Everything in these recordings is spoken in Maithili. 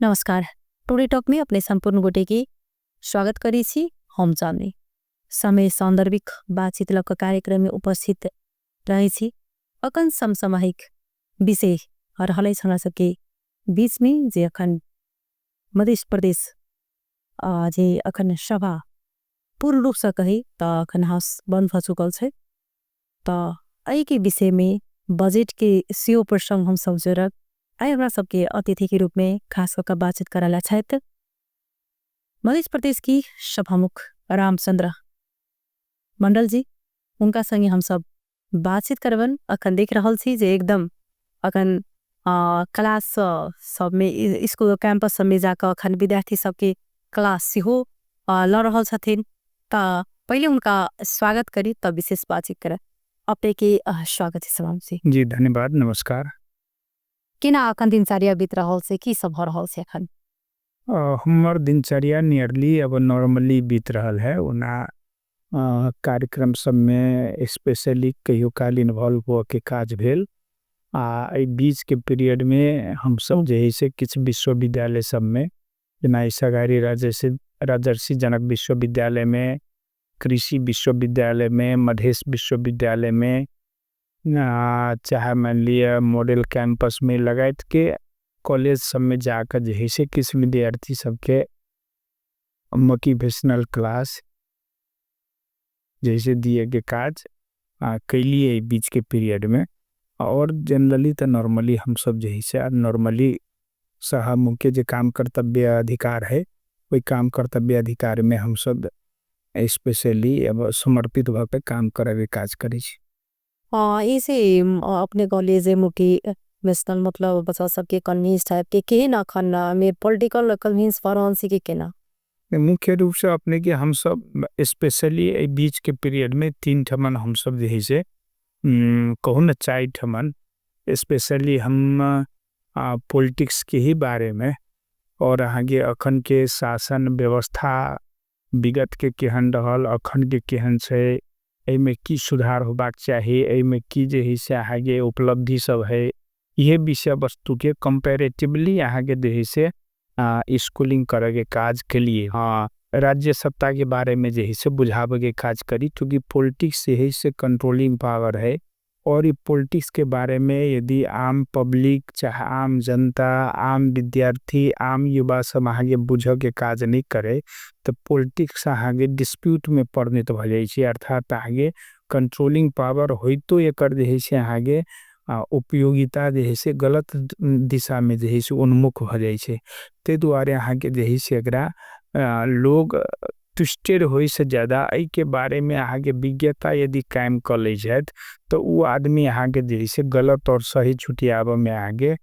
नमस्कार, टुडे टॉक में अपने संपूर्ण गोटे के स्वागत करै छी। हम चांदनी समय सौंदर्भिक बातचीत लक कार्यक्रम में उपस्थित रहे छी। अखन समसामयिक विषय रहल हमरा सबके बीच में जे अखन मध्य प्रदेश जे अखन सभा पूर्ण रूप से कही तो अखन हाउस बंद भ चुकल छै। तो एहि के विषय में बजट के सेहो प्रसंग हम सब जोड़ब। आइ हमरा सबके अतिथि के रूप में खास कऽ बातचीत करला छथि मध्य प्रदेश की सभामुख रामचंद्र मंडल जी। उनका संगे हम सब बातचीत करबन। अखन देख रहल छी जे एकदम अखन क्लास सब में स्कूल कैंपस सब में जाकर अखन विद्यार्थी सबके क्लास सेहो ल रहल छथिन। त पहिले उनका स्वागत करी तब विशेष बातचीत करब। अपने के स्वागत है सभामुख जी। जी धन्यवाद, नमस्कार। केना अखन दिनचर्या बीत रहल छै, की सब भ रहल छै अखन? हमर दिनचर्या नियरली अब नॉर्मली बीत रहल है। ओना कार्यक्रम सब में स्पेशली कहियो काल इन्वॉल्व हुअ के काज भेल। आ एहि बीच के पीरियड में हम सब जे है से किछु विश्वविद्यालय सब में, जेना सगारी राजर्षि जनक विश्वविद्यालय में, कृषि विश्वविद्यालय में, मधेश विश्वविद्यालय में, चाहे मान लिअ मॉडल कैंपस में लगायत के कॉलेज सब में जाकर जे है से किछु विद्यार्थी सबके मोटिवेशनल क्लास जैसे दिए के काज कैलिए बीच के पीरियड में। और जनरली तो नॉर्मली हम सब जे है से नॉर्मली सभामुख के जे काम कर्तव्य अधिकार है वही काम कर्तव्य अधिकार में हम सब स्पेशली अब समर्पित भऽ के काम करे काज करै छी। ऐसे अपने कॉलेज मोटिवेशनल मतलब बच्चा सबके कन्विंस टाइप के केहन अखन में पॉलिटिकल कन्विंस भऽ रहल छै कि केना? मुख्य रूप से अपने के हम सब स्पेशली एहि बीच के पीरियड में तीन ठमन हम सब जे है से कहू न चारि ठमन स्पेशली हम पॉलिटिक्स के ही बारे में और अहाँके अखन के शासन व्यवस्था विगत के केहन रहल, अखन के केहन छै, एहिमे की सुधार होबाक चाही, एहिमे की जे है से अहाँके उपलब्धि सब है, इहे विषय वस्तु के कंपैरेटिवली अहाँके जे है से स्कूलिंग करैके काज के लिए हाँ राज्य सत्ता के बारे में जे है से बुझाबे के काज करी। चूँकि पॉलिटिक्स जे है से कंट्रोलिंग पावर है और ये पॉलिटिक्स के बारे में यदि आम पब्लिक चाहे आम जनता आम विद्यार्थी आम युवा सब अहाँके बुझऽ के काज नहीं करे तो पॉलिटिक्स अहाँके डिस्प्यूट में परिणत भऽ जाइ छै। अर्थात अहाँके कंट्रोलिंग पावर होइतो एकर जे है से अहाँके उपयोगिता जे है से गलत दिशा में जे है से उन्मुख भऽ जाइ छै। ताहि दुआरे अहाँके जे है से एकरा लोग ट्विस्टेड होइसँ ज्यादा एहिके बारेमे अहाँके विज्ञता यदि कायम कऽ लै छथि तऽ ओ आदमी अहाँके जे है से गलत आओर सही छुटियाबऽमे अहाँके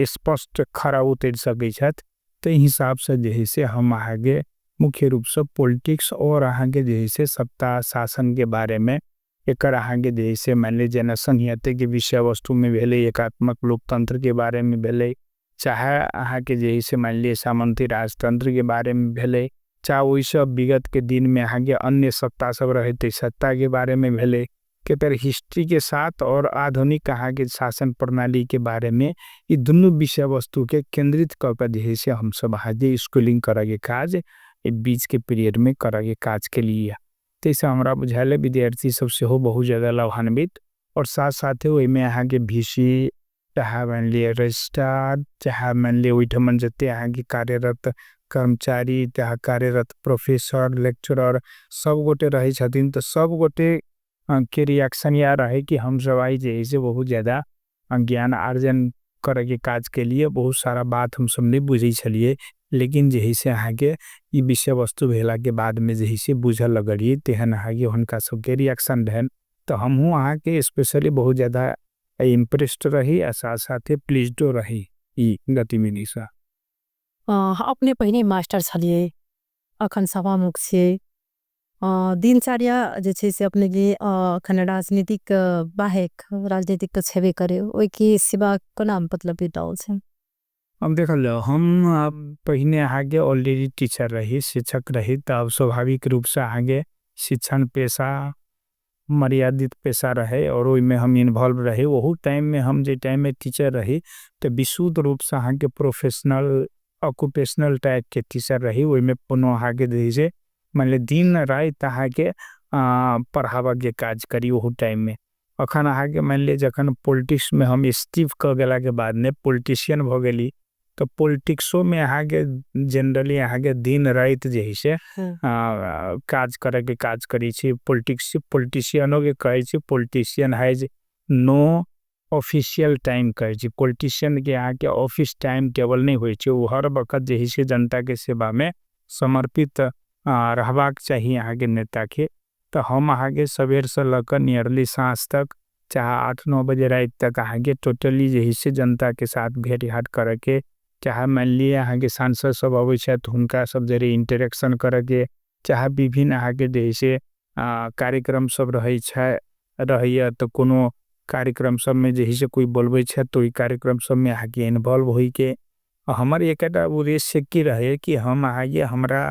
स्पष्ट खरा उतरि सकै छथि। ताहि हिसाबसँ जे है से हम अहाँके मुख्य रूपसँ पॉलिटिक्स आओर अहाँके जे है से सत्ता शासनके बारेमे एकर अहाँके जे है से मानि लिअ जेना संहिताके विषय वस्तुमे भेलै, एकात्मक लोकतन्त्रके बारेमे भेलै, चाहे अहाँके जे है से मानि लिअ सामन्ती राजतन्त्रके बारेमे भेलै, चाहे ओहिसँ विगतके दिनमे अहाँके अन्य सत्ता सब रहै ताहि सत्ताके बारेमे भेलै, के तर हिस्ट्रीके साथ और आधुनिक अहाँके शासन प्रणालीके बारेमे ई दुनू विषय वस्तुके केन्द्रित कऽ के जे है से हमसब अहाँके स्कूलिंग करऽके काज एहि बीचके पीरियडमे करऽके काज केलियै। ताहिसँ हमरा बुझायल विद्यार्थी सब सेहो बहुत ज्यादा लाभान्वित और साथ साथे ओहिमे अहाँके वी सी चाहे मानि लिअ रजिस्ट्रार चाहे मानि लिअ ओहिठमन जते अहाँके कार्यरत कर्मचारी चाहे कार्यरत प्रोफेसर लेक्चरर सब गोटे रहै छथिन। तऽ सब गोटे के रिएक्शन इएह रहै कि हमसब आइ जे है से बहुत ज्यादा ज्ञान आर्जन करैके काज केलियै, बहुत सारा बात हमसब नहि बुझै छलियै लेकिन जे है से अहाँके ई विषय वस्तु भेलाके बादमे जे है से बुझऽ लगलियै, तेहन अहाँके हुनका सबके रिएक्शन रहनि। तऽ हमहूँ अहाँके स्पेशली बहुत ज्यादा इम्प्रेस्ड रही आ साथ साथे प्लीज्डो रही ई गतिविधिसँ। अपने पहिने मास्टर छलियै, अखन सभामुख छियै। दिनचर्या जे छै से अपने के अखन राजनीतिक बाहेक, राजनीतिक तऽ छेबे करे, ओहिके सिवा कोना मतलब बिताओल छै? हम देखल जाउ, हम पहिने अहाँके ऑलरेडी टीचर रही, शिक्षक रही, तऽ आब स्वाभाविक रूपसँ अहाँके शिक्षण पेशा मर्यादित पेशा रहै आओर ओहिमे हम इन्वॉल्व रही। ओहू टाइममे हम जाहि टाइममे टीचर रही तऽ विशुद्ध रूपसँ अहाँके प्रोफेशनल ऑक्युपेशनल टाइपके टीचर रही। ओहिमे कोनो अहाँके जे है से मानि लिअ दिन राति अहाँके पढ़ाबऽके काज करी ओहू टाइममे। अखन अहाँके मानि लिअ जखन पोलिटिक्समे हम स्टीव कऽ गेलाके बादमे पोलिटिशियन भऽ गेली तऽ पोलिटिक्सोमे अहाँके जेनरली अहाँके दिन राति जे है से काज करैके काज करै छी। पोलिटिक्स पोलिटिशियनोके कहै छी politician has no official time कहै छी। पोलिटिशियनके अहाँके ऑफिस टाइम टेबल नहि होइ छै, ओ हर वक्त जे है से जनताके सेवामे समर्पित रहबाक चाही अहाँके नेताके। तऽ हम अहाँके सबेरसँ लऽ कऽ नियरली साँझ तक चाहे 8-9 बजे राति तक अहाँके टोटली जे है से जनताके साथ भेँट घाँट करैके, चाहे मानि लिअ अहाँके सांसद सब अबै छथि हुनका सब जरे इंटरेक्शन करैके, चाहे विभिन्न अहाँके जे है से कार्यक्रम सब रहै छै रहैए तऽ कोनो कार्यक्रम सबमे जे है से कोइ बोलबै छथि तऽ ओहि कार्यक्रम सबमे अहाँके इन्वॉल्व होइके। हमर एकटा उद्देश्य की रहै कि हम अहाँके हमरा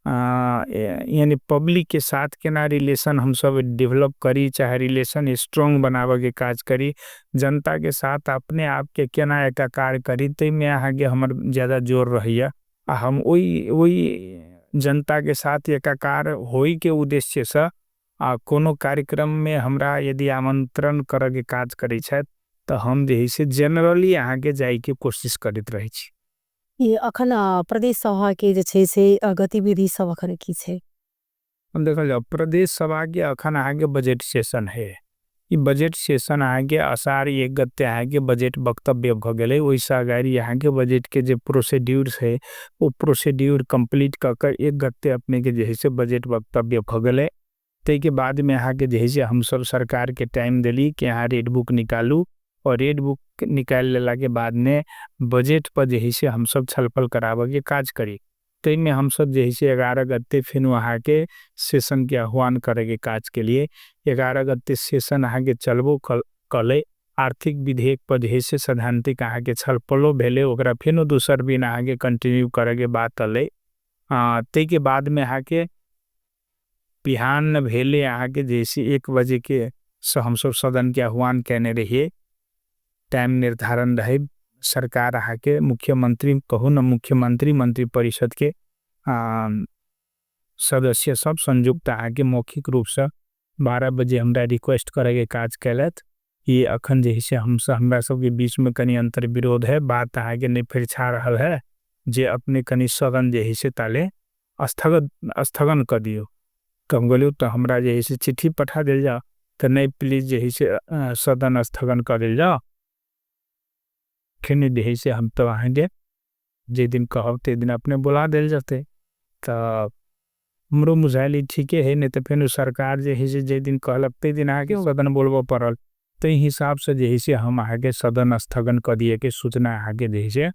यानी पब्लिकके साथ केना रिलेशन हमसब डेवलप करी, चाहे रिलेशन स्ट्रॉन्ग बनाबऽके काज करी, जनताके साथ अपने आपके केना एकाकार करी, ताहिमे अहाँके हमर ज्यादा जोर रहैए। आ हम ओहि ओहि जनताके साथ एकाकार होइके उद्देश्यसँ आ कोनो कार्यक्रममे हमरा यदि आमन्त्रण करऽके काज करै छथि तऽ हम जे है से जेनरली अहाँके जाइके कोशिश करैत रहै छी। ई अखन प्रदेश सभाके जे छै से गतिविधि सब अखन की छै? देखल जाउ, प्रदेश सभाके अखन अहाँके बजट सेशन है। ई बजट सेशन अहाँके अषाढ़ 1 गते अहाँके बजट वक्तव्य भऽ गेलै। ओहिसँ अगाडि अहाँके बजटके जे प्रोसीड्यूर छै ओ प्रोसीड्यूर कम्प्लीट कऽ कऽ 1 गते अपनेके जे है से बजट वक्तव्य भऽ गेलै। ताहिके बादमे अहाँके जे है से हमसब सरकारके टाइम देली कि अहाँ रेड बुक निकालू, और रेड बुक निकालि लेलाके बादमे बजट पर जे है से हमसब छलफल कराबऽके काज करी। ताहिमे हमसब जे है से 11 गते फेर अहाँके सेशनके आह्वान करैके काज केलिए। 11 गते सेशन अहाँके चलबो कलै, आर्थिक विधेयक पर जे है से सैद्धांतिक अहाँके छलफलो भेलै, ओकरा फेनो दोसर दिन अहाँके कंटिन्यू करैके बात अलै। ताहिके बादमे अहाँके बिहान भेलै अहाँके जैसे 1 बजेके से हमसब सदनके आह्वान केने रहिए। टाइम निर्धारण रहे, सरकार अहाँके मुख्यमंत्री कहू न मुख्यमंत्री मंत्रिपरिषद के सदस्य सब संयुक्त अहाँके मौखिक रूपसँ 12 बजे हमरा रिक्वेस्ट करैके काज केलथि कि अखन जे है से हमसब हमरा सबके बीचमे कनि अंतर्विरोध है, बात अहाँके नहि फरिछा रहल है, जे अपने कनि सदन जे है से ताले स्थगन कऽ दियौ। तऽ हम कहलियै तऽ हमरा जे है से चिट्ठी पठा देल जाओ, तऽ नहि प्लीज जे है से सदन स्थगन कऽ देल जाओ। फेर जे है से हम तऽ अहाँके जे दिन कहब ते दिन अपने बुला देल जतै। तऽ हमरो बुझायल ठीके है, नहि तऽ फेर सरकार जे है से जे दिन कहलक ते दिन अहाँके सदन बोलबऽ पड़ल। ताहि हिसाबसँ जे है से हम अहाँके सदन स्थगन कऽ दिएके सूचना अहाँके जे है से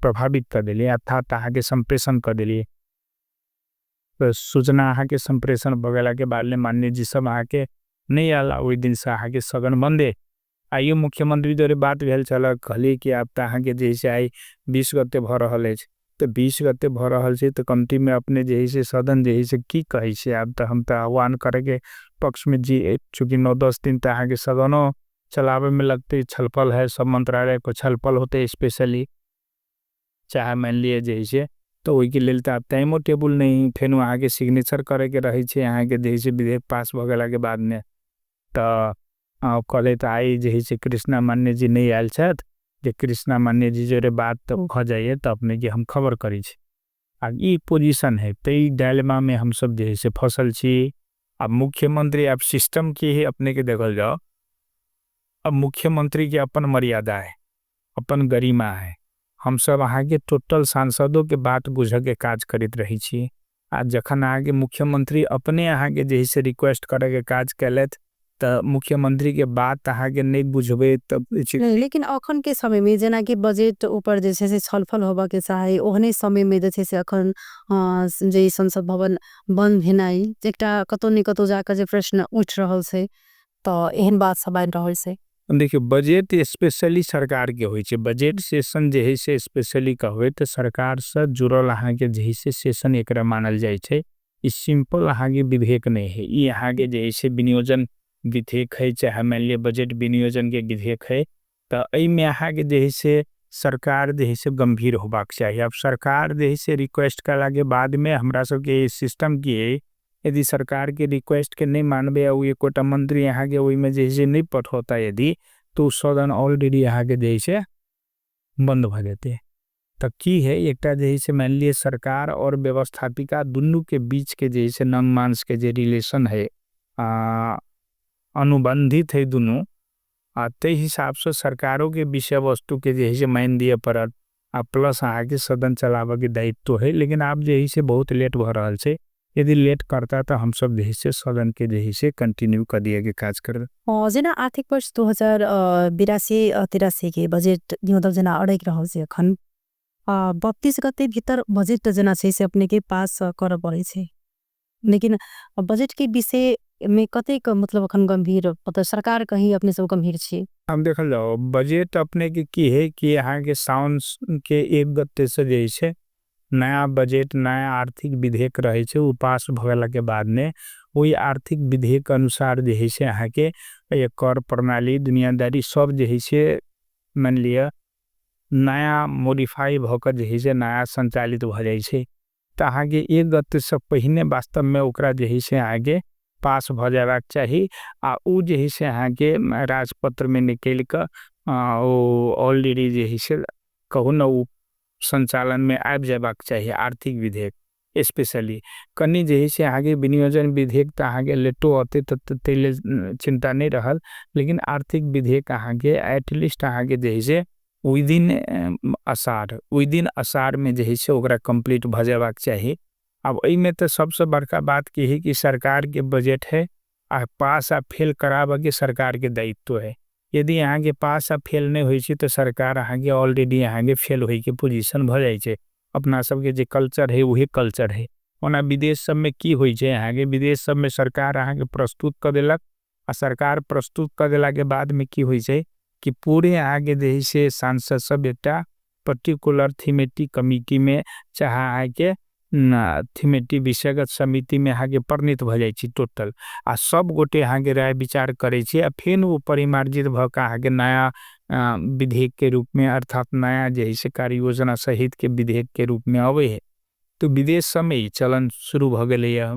प्रभावित कऽ देलियै, अर्थात अहाँके सम्प्रेषण कऽ देलियै। तऽ सूचना अहाँके सम्प्रेषण भऽ गेलाके बादमे माननीय जी सब अहाँके नहि आयल, ओहि दिनसँ अहाँके सदन बन्दे। आइयो मुख्यमंत्री जरे बात भेल छल, कहलियै कि आब तऽ अहाँके जे है से आइ 20 गते भऽ रहल अछि, तऽ 20 गते भऽ रहल छै तऽ कमतीमे अपने जे है से सदन जे है से की कहै छै। आब तऽ हम तऽ आह्वान करैके पक्षमे जी, चूँकि 9-10 दिन तऽ अहाँके सदनो चलाबैमे लगतै, छलफल है, सब मंत्रालयके छलफल होतै स्पेशली, चाहे मानि लिअ जे है से, तऽ ओहिके लेल तऽ आब टाइमो टेबुल नहि, फेर अहाँके सिग्नेचर करैके रहै छै अहाँके जे है से विधेयक पास भऽ गेलाके बादमे। तऽ कहलै तऽ आइ जे है से कृष्णा मान्य जी नहि आयल छथि, जे कृष्णा मान्य जी जरे बात तऽ भऽ जाइए तऽ अपनेके हम खबर करै छी। आ ई पोजिशन है, ताहि डायलेमामे हमसब जे है से फसल छी। आब मुख्यमंत्री आब सिस्टम की है अपनेके देखल जाओ, अब मुख्यमंत्री के अपन मर्यादा है, अपन गरिमा है। हमसब अहाँके टोटल सांसदों के बात बुझऽके काज करैत रहै छी। आ जखन अहाँके मुख्यमंत्री अपने अहाँके जे है से रिक्वेस्ट करैके काज केलथि तऽ मुख्यमंत्री के बात अहाँके नहि बुझबै तब। लेकिन अखन के समय में जेना कि बजट ऊपर जे छै से छलफल होबऽ के चाही, ओहने समय में जे छै से अखन जे संसद भवन बंद भेनाइ एकटा कतौ ने कतौ जाकऽ जे प्रश्न उठि रहल छै, तऽ एहन बात सब आबि रहल छै। देखियौ, बजट स्पेशली सरकार के होइ छै, बजट सेशन जे है से स्पेशली कहबै तऽ सरकार से जुड़ल अहाँके जे है से सेशन एकरा मानल जाइ छै। ई सिंपल अहाँके विधेयक नहि है, ई अहाँके जे है से विनियोजन विधेयक है, चाहे मानि लिअ बजट विनियोजन के विधेयक है। तऽ एहिमे अहाँके जे है से सरकार जे है से गंभीर होबाक चाही। आब सरकार जे है से रिक्वेस्ट कयलाके बादमे हमरा सबके सिस्टम की है, यदि सरकारके रिक्वेस्ट के नहि मानबै आ ओ एकोटा मंत्री अहाँके ओहिमे जे है से नहि पठौता यदि, तऽ ओ सदन ऑलरेडी अहाँके जे है से बन्द भऽ जेतै। तऽ की है, एकटा जे है से मानि लिअ सरकार और व्यवस्थापिका दुनूके बीचके जे है से नंग मांसके जे रिलेशन है, अनुबंधित है दुनू, आ ताहि हिसाबसँ सरकारोके विषय वस्तुके जे है से मानि दिअ पड़त, आ प्लस अहाँके सदन चलाबऽके दायित्व है। लेकिन आब जे है से बहुत लेट भऽ रहल छै, यदि लेट करता तऽ हमसब जे है से सदन के जे है से कंटिन्यू कऽ दिअ के काज करबै। जेना आर्थिक वर्ष 2082-83 के बजट मतलब जेना अड़ैक रहल छै अखन 32 गते भीतर बजट जेना छै से अपने के पास करऽ पड़ै छै, लेकिन बजट के विषय में कतेक मतलब अखन गंभीर, मतलब सरकार कहीं अपने सब गंभीर छी? हम देखल जाओ बजट अपने के की है कि यहाँ के सावन के 1 गते से जे है नया बजट नया आर्थिक विधेयक रहे छै, वो पास भगला के बाद में वही आर्थिक विधेयक अनुसार जे है से यहाँ के कर प्रणाली दुनियादारी सब जे है से मान लिया नया मॉडिफाई भऽ जे है से नया संचालित भऽ जाइ छै। तऽ अहाँके 1 गते से पहिने वास्तव में ओकरा जे है से अहाँके पास भऽ जायबाक चाही, आ ओ जे है से अहाँके राजपत्र में निकलि कऽ ओ ऑलरेडी जे है से कहू ने ओ संचालन में आबि जायबाक चाही। आर्थिक विधेयक स्पेशली कनि जे है से अहाँके विनियोजन विधेयक तऽ अहाँके लेटो औते तऽ ताहि लेल चिंता नहि रहल, लेकिन आर्थिक विधेयक अहाँके एटलीस्ट अहाँके जे है से विदिन अषाढ़, विदिन अषाढ़ में जे है से ओकरा कम्प्लीट भऽ जायबाक चाही। अब एहिमे तऽ सबसँ बड़का बात की है कि सरकार के बजट है आ पास आ फेल कराबऽके सरकार के दायित्व है। यदि अहाँके पास आ फेल नहि होइ छै तऽ सरकार अहाँके ऑलरेडी अहाँके फेल होइके पोजिशन भऽ जाइ छै। अपना सबके जे कल्चर है वही कल्चर है। ओना विदेश सबमे की होइ छै, अहाँके विदेश सबमे सरकार अहाँके प्रस्तुत कऽ देलक, आ सरकार प्रस्तुत कऽ देलाके बादमे की होइ छै कि पूरे अहाँके जे है से सांसद सब एकटा पर्टिकुलर थीमेटिक कमिटी में चाहे अहाँके थीमेटिक विषयगत समिति में अहाँके परिणित भऽ जाइ छै टोटल, आ सब गोटे अहाँके राय विचार करै छै, आ फेर ओ परिमार्जित भऽ कऽ अहाँके नया विधेयक के रूप में अर्थात नया जे है से कार्य योजना सहित के विधेयक के रूप में अबै है। तो विदेश सबमे ई चलन शुरू भऽ गेलैए,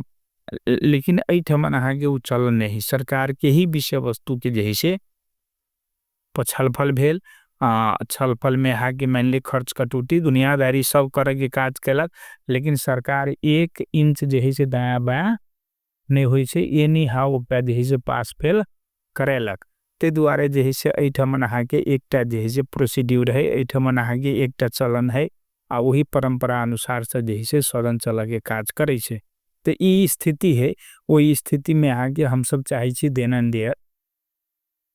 लेकिन एहिठमन अहाँके ओ चलन नहि है। सरकार के ही विषय वस्तु के जे है से छलफल भेल, छलफल में अहाँके मानि लिअ खर्च कटौती दुनियादारी सब करैके काज केलक, लेकिन सरकार 1 इंच जे है से दायाँ बायाँ नहि होइ छै, एनी हाउ ओकरा जे है से पास फेल करेलक। ताहि दुआरे जे है से एहिठमन अहाँके एकटा जे है से प्रोसीड्यूर है, एहिठमन अहाँके एकटा चलन है, आ वही परम्परा अनुसार से जे है से सदन चलऽके काज करै छै। तऽ ई स्थिति है, ओहि स्थितिमे अहाँके हमसब चाहै छी देन दिअ।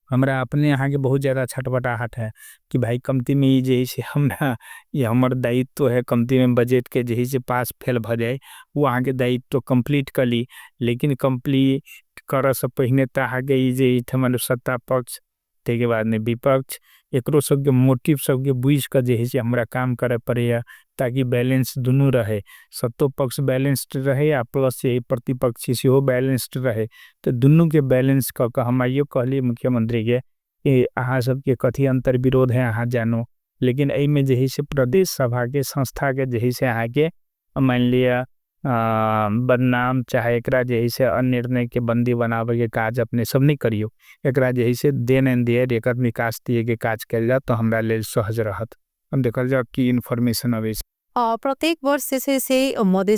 हमरा अपने अहाँके बहुत ज़्यादा छटपटाहट है कि भाई कमती में ई जे है से हमरा ये हमर दायित्व है, कमती में बजट के जे है से पास फेल भऽ जाए वो अहाँके दायित्व कम्प्लीट कर ली, लेकिन कम्प्लीट करऽसँ पहिने तऽ अहाँके ई जे एहिठमन सत्ता पक्ष ताहिके बादमे विपक्ष एकरो सबके मोटिव सबके बुझि कऽ जे है से हमरा काम करऽ पड़ैए, ताकि बैलेंस दुनू रहे, सत्तो पक्ष बैलेंस्ड रहे आ प्लस यही प्रतिपक्षी सेहो बैलेंस्ड रहे। तऽ दुनूके बैलेंस कऽ कऽ हम आइयो कहलियै मुख्यमंत्रीके कि अहाँ सबके कथी अंतर्विरोध है अहाँ जानू, लेकिन एहिमे जे है से प्रदेश सभाके संस्थाके जे है से अहाँके मानि लिअ बदनाम चाहे एकरा जे है से अनिर्णय के बंदी बनाबैके काज अपने सब नहि करियौ, एकरा जे है से देन एंड there एकर निकास दिएके काज कयल जाए तऽ हमरा लेल सहज रहत। हम देखल जाओ की इन्फॉर्मेशन अबै छै। प्रत्येक वर्ष जे छै से मध्य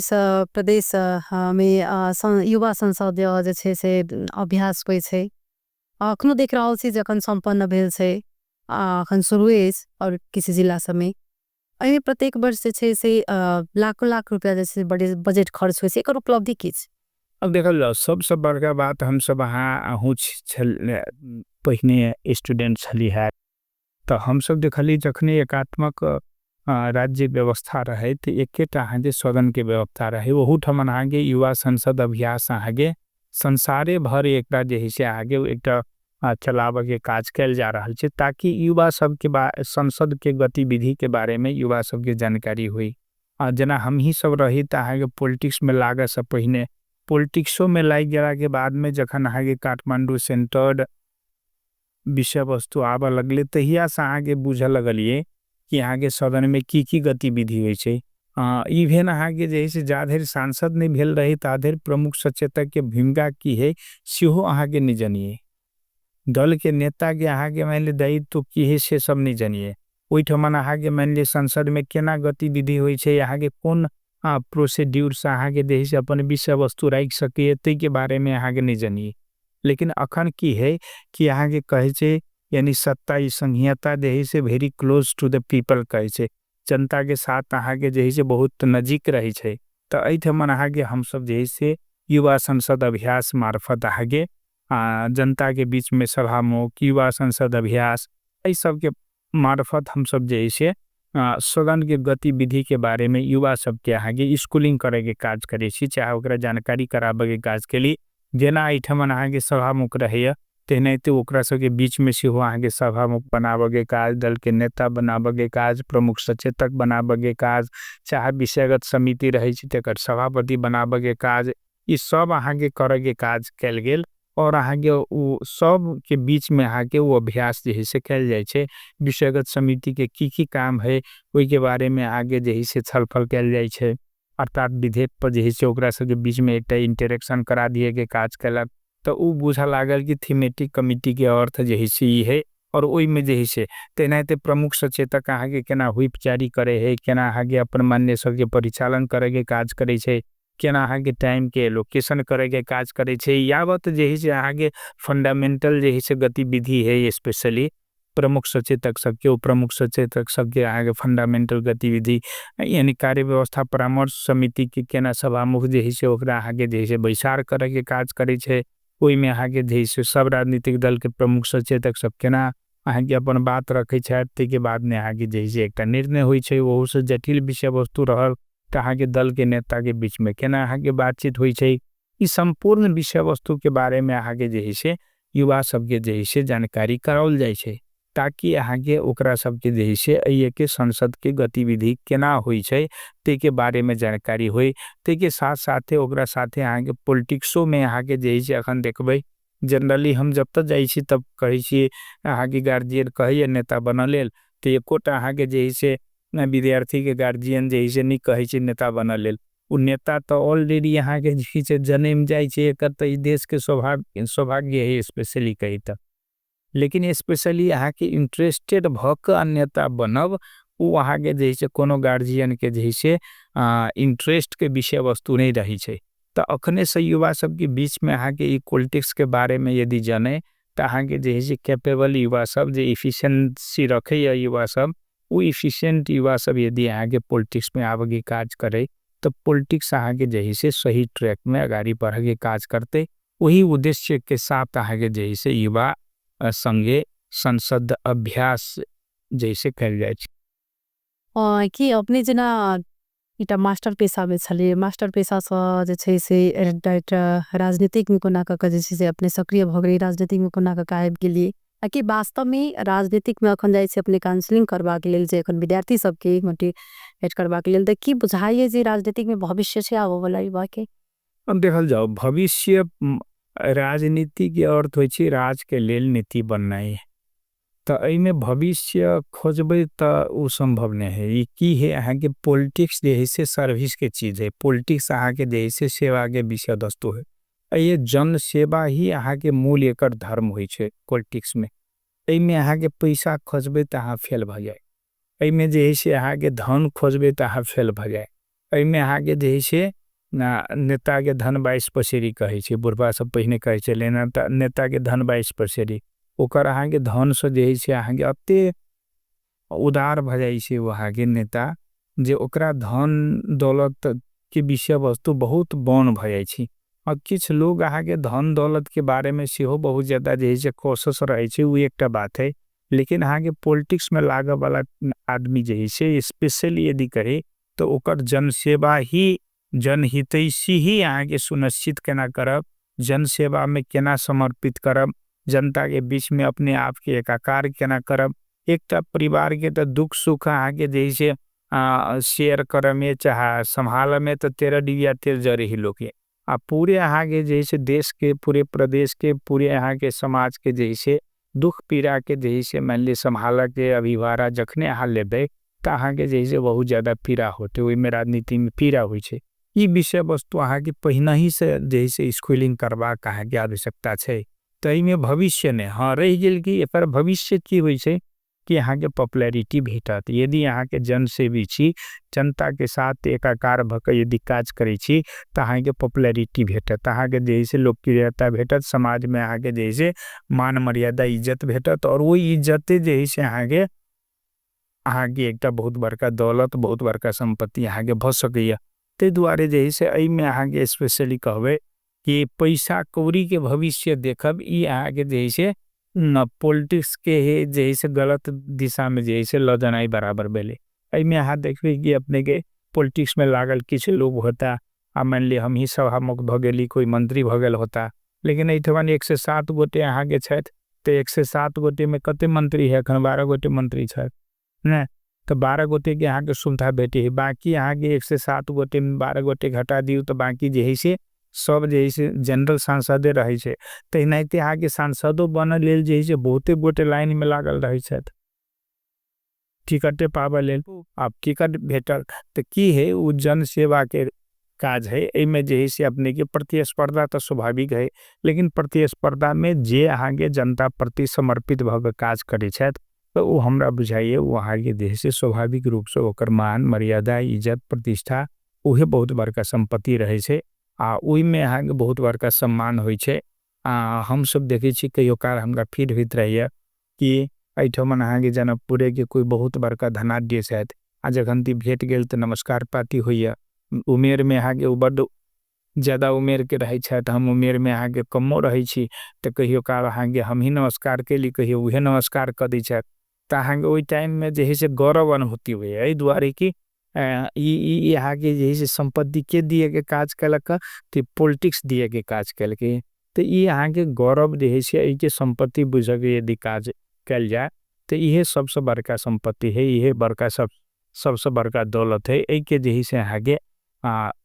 प्रदेश में युवा संसद जे छै से अभ्यास होइ छै, अखनो देख रहल छी जखन सम्पन्न भेल छै, अखन शुरू अछि और किछु जिला सबमे। एहिमे प्रत्येक वर्ष जे छै से लाखों लाख रुपया जे छै बजट खर्च होइ छै, एकर उपलब्धि की छै? अब देखल जाओ सबसँ बड़का बात हमसब अहाँ अहूँ पहिने स्टूडेंट छली है, तऽ हमसब देखली जखने एकात्मक राज्य व्यवस्था रहे तऽ एकेटा अहाँके सदन के व्यवस्था रहे, ओहूठमन अहाँके युवा संसद अभ्यास अहाँके संसारे भर एकटा जे है से अहाँके एकटा चलाबऽके काज कयल जा रहल छै, ताकि युवा सबके संसद के गतिविधि के बारे में युवा सबके जानकारी होई। जेना हमही सब रही तऽ अहाँके पोलिटिक्समे लागऽसँ पहिने, पोलिटिक्सोमे लागि गेलाके बादमे जखन अहाँके काठमाण्डू सेन्टर्ड विषय वस्तु आबऽ लगलै, तहियासँ अहाँके बुझऽ लगलियै कि अहाँके सदनमे की की गतिविधि होइ छै। इवेन अहाँके जे है से जा धरि सांसद नहि भेल रही ता धरि प्रमुख सचेतकके भूमिका की है सेहो अहाँके नहि जनियै। दलके नेताके अहाँके मानि लिअ दायित्व की है से सब नहि जनियै। ओहिठमन अहाँके मानि लिअ संसदमे केना गतिविधि होइ छै, अहाँके कोन प्रोसेड्यूरसँ अहाँके जे है से अपन विषय वस्तु राखि सकैए ताहिके बारेमे अहाँके नहि जनियै। लेकिन अखन की है कि अहाँके कहै छै यानी सत्ता ई संघीयता जे है से very close to the people कहै छै, जनताके साथ अहाँके जे है से बहुत नजीक रहै छै। तऽ एहिठमन अहाँके हमसब जे है से युवा संसद अभ्यास मार्फत अहाँके जनताके बीचमे सभामुख, युवा संसद अभ्यास, एहि सबके मार्फत हमसब जे है से सदनके गतिविधिके बारेमे युवा सबके अहाँके स्कूलिंग करैके काज करै छी, चाहे ओकरा जानकारी कराबैके काज केली। जेना एहिठमन अहाँके सभामुख रहैए तेनाहिते ओकरा सबके बीचमे सेहो अहाँके सभामुख बनाबऽके काज, दलके नेता बनाबऽके काज, प्रमुख सचेतक बनाबऽके काज, चाहे विषयगत समिति रहै छै तकर सभापति बनाबऽके काज, ई सब अहाँके करैके काज कयल गेल। और अहाँके ओ सबके बीचमे अहाँके ओ अभ्यास जे है से कयल जाइ छै। विषयगत समितिके की की काम है ओहिके बारेमे अहाँके जे है से छलफल कयल जाइ छै। अर्थात विधेयक पर जे है से ओकरा सबके बीचमे एकटा इंटरेक्शन करा दिएके काज कयलक। तऽ ओ बुझऽ लागल कि थीमेटिक कमिटीके अर्थ जे है से ई है। और ओहिमे जे है से तेनाहिते प्रमुख सचेतक अहाँके केना व्हिप जारी करै है, केना अहाँके अपन मान्य सबके परिचालन करैके काज करै छै, केना अहाँके टाइमके एलोकेशन करैके काज करै छै, यावत जे है से अहाँके फंडामेंटल जे है से गतिविधि है स्पेशली प्रमुख सचेतक सबके, ओ प्रमुख सचेतक सबके अहाँके फंडामेंटल गतिविधि यानी कार्य व्यवस्था परामर्श समिति के केना सभामुख जे है से ओकरा अहाँके जे है से बैसार करैके काज करै छै। ओहिमे अहाँके जे है से सब राजनीतिक दलके प्रमुख सचेतक सब केना अहाँके अपन बात रखै छथि, ताहिके बादमे अहाँके जे है से एकटा निर्णय होइ छै। ओहूसँ जटिल विषय वस्तु रहल तऽ अहाँके दलके नेताके बीचमे केना अहाँके बातचीत होइ छै, ई सम्पूर्ण विषय वस्तुके बारेमे अहाँके जे है से युवा सबके जे है से जानकारी कराओल जाइ छै, ताकि अहाँके ओकरा सबके जे है से एहिके संसदके गतिविधि केना होइ छै ताहिके बारेमे जानकारी होइ। ताहिके साथ साथे ओकरा साथे अहाँके पोलिटिक्सोमे अहाँके जे है से अखन देखबै जनरली हम जब तक जाइ छी तब कहै छी अहाँके गार्जियन कहैए नेता बनऽ लेल, तऽ एकोटा अहाँके जे है से विद्यार्थीके गार्जियन जे है से नहि कहै छै नेता बनऽ लेल। ओ नेता तऽ ऑलरेडी अहाँके जे है से जनमि जाइ छै, एकर तऽ ई देशके सौभाग्य है स्पेशली कही तऽ। लेकिन स्पेशली अहाँके इंट्रेस्टेड भऽ कऽ नेता बनब ओ अहाँके जे है से कोनो गार्जियनके जे है से इंट्रेस्टके विषय वस्तु नहि रहै छै। तऽ अखनेसँ युवा सबके बीचमे अहाँके ई पोलिटिक्सके बारेमे यदि जनै तऽ अहाँके जे है से कैपेबल युवा सब जे इफिशियंसी रखैए युवा सब, ओ इफिशियंट युवा सब यदि अहाँके पोलिटिक्समे आबऽके काज करै तऽ पोलिटिक्स अहाँके जे है से सही ट्रैकमे अगाडि बढ़ऽके काज करतै। ओही उद्देश्यके साथ अहाँके जे है से युवा सङ्गे संसद अभ्यास जैसे कयल जाइ छै। कि अपने जेना एकटा मास्टर पेशामे छलियै, मास्टर पेशासँ जे छै से राजनीतिकमे कोना कऽ कऽ जे छै से अपने सक्रिय भऽ गेलियै, राजनीतिकमे कोना कऽ कऽ आबि गेलियै, आ कि वास्तवमे राजनीतिकमे अखन जाइ छै अपने काउंसलिंग करबाक लेल जे एखन विद्यार्थी सबके मोटिवेट करबाक लेल, तऽ की बुझाइए जे राजनीतिकमे भविष्य छै आबऽवला युवाके? देखल जाउ, भविष्य राजनीतिके अर्थ होइ छै राजके लेल नीति बननाइ, तऽ एहिमे भविष्य खोजबै तऽ ओ सम्भव नहि है। ई की है अहाँके पोलिटिक्स जे है से सर्विसके चीज है, पोलिटिक्स अहाँके जे है से सेवाके विषय वस्तु है। एहि जन सेवा ही अहाँके मूल एकर धर्म होइ छै पोलिटिक्समे। एहिमे अहाँके पैसा खोजबै तऽ अहाँ फेल भऽ जाए, एहिमे जे है से अहाँके धन खोजबै तऽ अहाँ फेल भऽ जाए, एहिमे अहाँके जे है से नेताके धन 22 पसेरी कहै छै, बुढ़बा सब पहिने कहै छलै नेताके धन 22 पसेरी, ओकर अहाँके धनसँ जे है से अहाँके अते उदार भऽ जाइ छै ओ अहाँके नेता जे ओकरा धन दौलतके विषय वस्तु बहुत बौन भऽ जाइ छै। आ किछु लोग अहाँके धन दौलतके बारेमे सेहो बहुत ज्यादा जे है से कोशिश रहै छै, ओ एकटा बात है। लेकिन अहाँके पोलिटिक्समे लागऽवला आदमी जे है से स्पेशली यदि कही तऽ ओकर जनसेवा ही जनहितैषी ही अहाँके सुनिश्चित केना करब, जनसेवामे केना समर्पित करब, जनताके बीचमे अपने आपके एकाकार केना करब। एकटा परिवारके तऽ दुःख सुख अहाँके जे है से शेयर करऽमे चाहे सम्हालऽमे तऽ 13 डिबिया तेल जरै है लोकके। आ पूरे अहाँके जे है से देशके, पूरे प्रदेशके, पूरे अहाँके समाजके जे है से दुख पीड़ाके जे है से मानि लिअ सम्हालऽके अभिभारा जखने अहाँ लेबै तऽ अहाँके जे है से बहुत ज्यादा पीड़ा होतै। ओहिमे राजनीतिमे पीड़ा होइ छै। ई विषय वस्तु अहाँके पहिनहिसँ जे है से स्कूलिंग करबाक अहाँके आवश्यकता छै। ताहिमे भविष्य नहि, हँ रहि गेल कि एकर भविष्य की होइ छै कि अहाँके पॉपुलैरिटी भेटत। यदि अहाँके जनसेवी छी, जनताके साथ एकाकार भऽ कऽ यदि काज करै छी तऽ अहाँके पॉपुलैरिटी भेटत, अहाँके जे है से लोकप्रियता भेटत, समाजमे अहाँके जे है से मान मर्यादा इज्जत भेटत। आओर ओहि इज्जते जे है से अहाँके अहाँके एकटा बहुत बड़का दौलत, बहुत बड़का सम्पत्ति अहाँके भऽ सकैए। ताहि दुआरे जे है से एहिमे अहाँके स्पेशली कहबै कि पैसा कौड़ीके भविष्य देखब ई अहाँके जे है से पॉलिटिक्सके हे जे है से गलत दिशामे जे है से लऽ जेनाइ बराबर भेलै। एहिमे अहाँ देखबै कि अपनेके पॉलिटिक्समे लागल किछु लोग होता, आ मानि लिअ हमही सभामुख भऽ गेली, कोइ मंत्री भऽ गेल होता, लेकिन एहिठमन 107 गोटे अहाँके छथि, तऽ 107 गोटेमे कते मंत्री है? एखन 12 गोटे मंत्री छथि ने, तऽ 12 गोटेके अहाँके सुविधा भेटै है। बाकी अहाँके 107 गोटेमे 12 गोटे घटा दियौ तऽ बाकी जे है से सब जे है से जनरल सांसदे रहै छै। तहिनाहिते अहाँके सांसदो बनऽ लेल जे है से बहुते गोटे लाइनमे लागल रहै छथि टिकटे पाबऽ लेल। आब टिकट भेटल तऽ की है, ओ जनसेवाके काज है। एहिमे जे है से अपनेके प्रतिस्पर्धा तऽ स्वाभाविक है, लेकिन प्रतिस्पर्धामे जे अहाँके जनता प्रति समर्पित भऽ कऽ काज करै छथि तऽ ओ हमरा बुझाइए ओ अहाँके जे है से स्वाभाविक रूपसँ ओकर मान मर्यादा इज्जत प्रतिष्ठा उहे बहुत बड़का सम्पत्ति रहै छै, आ ओहिमे अहाँके बहुत बड़का सम्मान होइ छै। आ हमसब देखै छी कहियो काल हमरा फील होइत रहैए कि एहिठमन अहाँके जनकपुरेके कोइ बहुत बड़का धनाढ्य छथि, आ जखन ती भेट गेल तऽ नमस्कार पाती होइए। उमेरमे अहाँके ओ बड्ड ज्यादा उमेरके रहै छथि, हम उमेरमे अहाँके कमो रहै छी, तऽ कहियो काल अहाँके हमही नमस्कार केली, कहियो उहे नमस्कार कऽ दै छथि, तऽ अहाँके ओहि टाइममे जे है से गौरव अनुभूति होइए। एहि दुआरे कि ई अहाँके जे है से सम्पत्तिके दिएके काज केलक, तऽ पॉलिटिक्स दिएके काज केलकै, तऽ ई अहाँके गौरव जे है से एहिके सम्पत्ति बुझऽके यदि काज कयल जाय तऽ इहे सबसँ बड़का सम्पत्ति है, इहे बड़का सबसँ बड़का दौलत है। एहिके जे है से अहाँके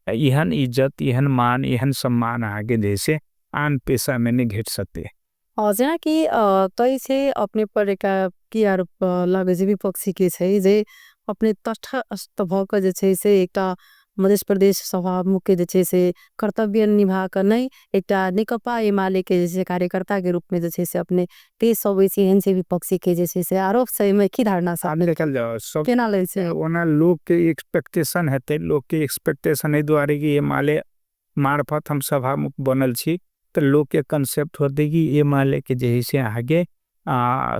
एहन इज्जत, एहन मान, एहन सम्मान अहाँके जे है से आन पेशामे नहि भेट सकतै। जेनाकि तै से अपने पर एकटा की आरोप लागै छै विपक्षीके छै जे अपने तटस्थ भऽ कऽ जे छै से एकटा मध्य प्रदेश सभामुखके जे छै से कर्तव्य निभा कऽ नहि, एकटा नेकपा एमाले के जे छै कार्यकर्ताके रूपमे जे छै से अपने पेश अबै छी, एहन छै विपक्षीके जे छै से आरोप छै। एहिमे की धारणा छै? देखल जाओ सब केना लै छै? ओना लोकके एक्सपेक्टेशन हेतै, लोकके एक्सपेक्टेशन एहि दुआरे कि एमाले मार्फत हम सभामुख बनल छी तऽ लोकके कंसेप्ट होतै कि एमाले के जे है से अहाँके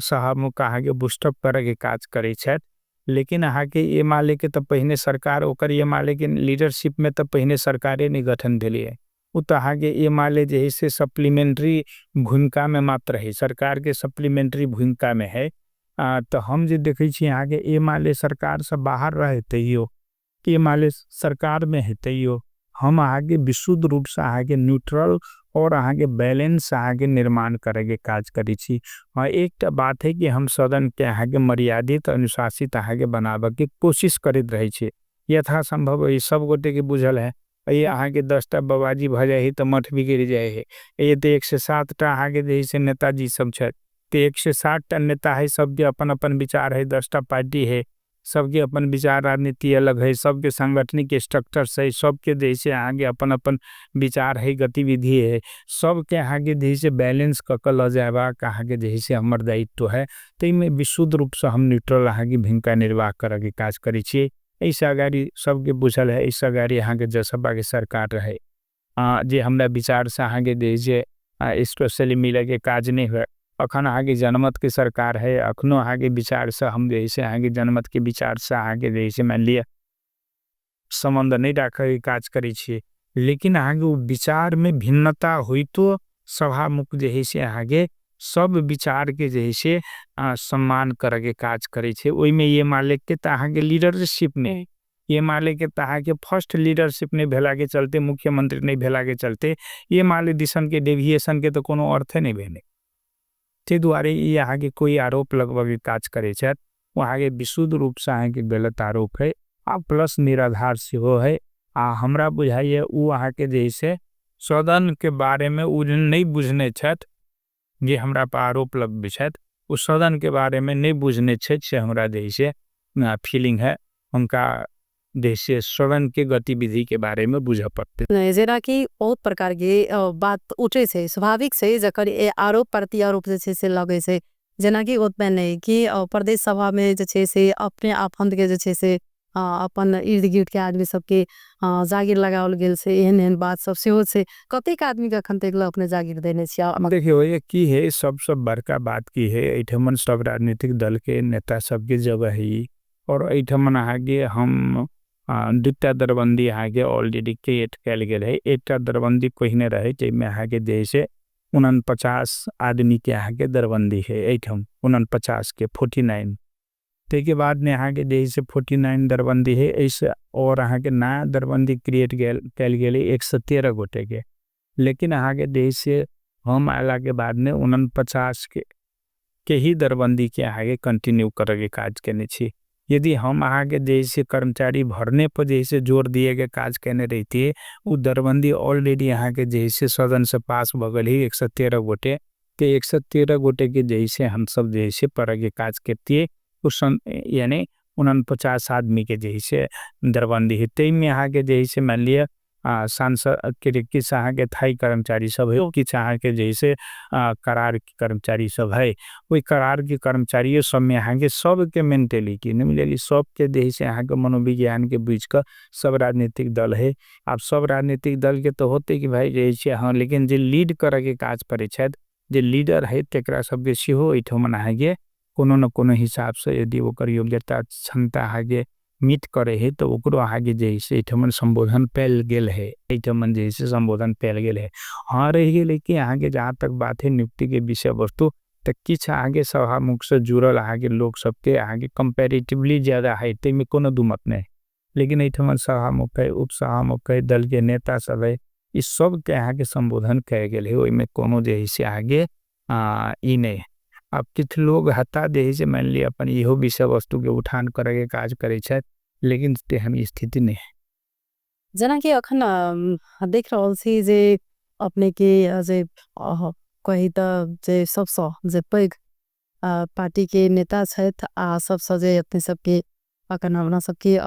सभामुख अहाँके बूस्टअप करैके काज करै छथि। लेकिन अहाँके एमाले के तऽ पहिने सरकार, ओकर एमाले के लीडरशिपमे तऽ पहिने सरकारे नहि गठन भेलैए, ओ तऽ अहाँके एमाले जे है से सप्लीमेंट्री भूमिकामे मात्र है, सरकारके सप्लीमेंट्री भूमिकामे है। तऽ हम जे देखै छी अहाँके एमाले सरकारसँ बाहर रहै तैयो, एमाले सरकारमे है तैयो, हम अहाँके विशुद्ध रूपसँ अहाँके न्यूट्रल और अहाँके बैलेंस अहाँके निर्माण करैके काज करै छी। हाँ, एकटा बात है कि हम सदनके अहाँके मर्यादित अनुशासित अहाँके बनाबऽके कोशिश करैत रहै छी यथासंभव। ई सब गोटेके बुझल है, ये अहाँके 10टा बबाजी भऽ जाइ है तऽ मठ बिगड़ि जाइ है। ये तऽ 107टा अहाँके जे है से नेताजी सब छथि, तऽ 107टा नेता है, सबके अपन अपन विचार है, 10टा पार्टी है, सबके अपन विचार राजनीति अलग है, सबके सांगठनिक स्ट्रक्चर है, सबके जे है से अहाँके अपन अपन विचार है, गतिविधि है, सबके अहाँके जे है से बैलेंस कऽ कऽ लऽ जायबाक अहाँके जे है से हमर दायित्व है। ताहिमे विशुद्ध रूपसँ हम न्यूट्रल अहाँके भूमिका निर्वाह करऽके काज करै छियै। एहिसँ अगाडि सबके बुझल है, एहिसँ अगाडि अहाँके जसपाके सरकार रहै, जे हमरा विचारसँ अहाँके जे है से स्पेशली मिलैके काज नहि हुए। अखन अहाँके जनमतके सरकार है, अखनो अहाँके विचारसँ हम जे है से अहाँके जनमतके विचारसँ अहाँके जे है से मानि लिअ सम्बन्ध नहि राखैके काज करै छियै, लेकिन अहाँके ओ विचारमे भिन्नता होइतो सभामुख जे है से अहाँके सब विचारके जे है से सम्मान करैके काज करै छै। ओहिमे एमाले के तऽ अहाँके लीडरशिप नहि, एमाले के तऽ अहाँके फर्स्ट लीडरशिप नहि भेलाके चलते, मुख्यमंत्री नहि भेलाके चलते एमाले दिसनके डेविएशनके तऽ कोनो अर्थे नहि भेलै। ताहि दुआरे ई अहाँके कोइ आरोप लगबऽके काज करै छथि, ओ अहाँके विशुद्ध रूपसँ अहाँके गलत आरोप है। आ प्लस निराधार सेहो है। आ हमरा बुझाइए ओ अहाँके जे है से सदनके बारेमे ओ नहि बुझने छथि, जे हमरा पर आरोप लगबै छथि ओ सदनके बारेमे नहि बुझने छथि, से हमरा जे है से फीलिंग है। हुनका जे से सदन के गतिविधि के बारे में बुझऽ पड़तै। जेनाकि बहुत प्रकार के बात उठे छै, स्वाभाविक छै जखन आरोप प्रत्यारोप जे छै से लगै छै। जेनाकि ओतबे नहि कि प्रदेश सभा में जे छै से अपने आफन्त के जे छै से अपन इर्द गिर्द के आदमी सबके जागीर लगाओल गेल छै, एहन एहन बात सब सेहो छै। कतेक आदमी के अखन तक अपने जागीर देने छियै? देखियौ ये की है, सबसे बड़का बात की है, एहिठमन सब राजनीतिक दल के नेता सबके जगह है और एहिठमन अहाँके हम दूटा दरबंदी अहाँके ऑलरेडी क्रिएट कयल गेल है। एकटा दरबंदी पहिने रहे जाहिमे अहाँके जे से 49 आदमी के अहाँके दरबंदी है एहिठाम, 49 के 49। ताहिके बाद में अहाँके जे से 49 दरबंदी है, एहिसँ और अहाँके नया दरबंदी क्रिएट कयल गेल है 113 गोटे के। लेकिन अहाँके जे से हम अयला के बाद में 49 के ही दरबंदी के अहाँके कंटिन्यू करैके काज केने छी। यदि हम अहाँके जे से कर्मचारी भरने पर जे से जोर दिए के काज केने रहितियै, ओ दरबंदी ऑलरेडी अहाँके जे से सदन से पास भऽ गेल है 113 गोटे। ते 113 गोटे के जे से हम सब जे से करैके काज करतियै, यानी 49 आदमी के जे से दरबंदी है। ताहिमे अहाँके जे से मानि लिअ सांसद के किछु अहाँके थाई कर्मचारी सब है, किछु अहाँके जे से करार के कर्मचारी सब है। ओहि करार के कर्मचारियो सबमे अहाँके सबके मेंटेलिटी नहि बुझलियै, सबके जे से अहाँके मनोविज्ञान के बुझि कऽ सब राजनीतिक दल है। आब सब राजनीतिक दल के तऽ होतै कि भाई जे से हँ, लेकिन जे लीड करैके काज करै छथि, जे लीडर है, तकरा सबके सेहो एहिठमन अहाँके कोनो न कोनो हिसाबसँ यदि ओकर योग्यता क्षमता अहाँके मीट करै है तऽ ओकरो अहाँके जे से एहिठमन सम्बोधन पायल गेल है, एहिठमन जे से सम्बोधन पायल गेल है। हँ, रहि गेलै कि अहाँके जहाँ तक बात है नियुक्तिके विषय वस्तु, तऽ किछु अहाँके सभामुखसँ जुड़ल अहाँके लोक सबके अहाँके कम्पेरेटिवली ज्यादा है, ताहिमे कोनो दुमत नहि। लेकिन एहिठमन सभामुख है, उपसभामुख है, दलके नेता सब है, ई सबके अहाँके सम्बोधन कयल गेल है, ओहिमे कोनो जे है से अहाँके ई नहि। आब किछु लोग हता जे है से मानि लिअ अपन इहो विषय वस्तुके उठान करैके काज करै छथि, लेकिन तेहन स्थिति नहि है। जेनाकि अखन देख रहल छी जे अपने के जे कही तऽ जे सबसँ जे पैघ पार्टी के नेता छथि आ सबसँ जे अपने सबके अखन अपना सबके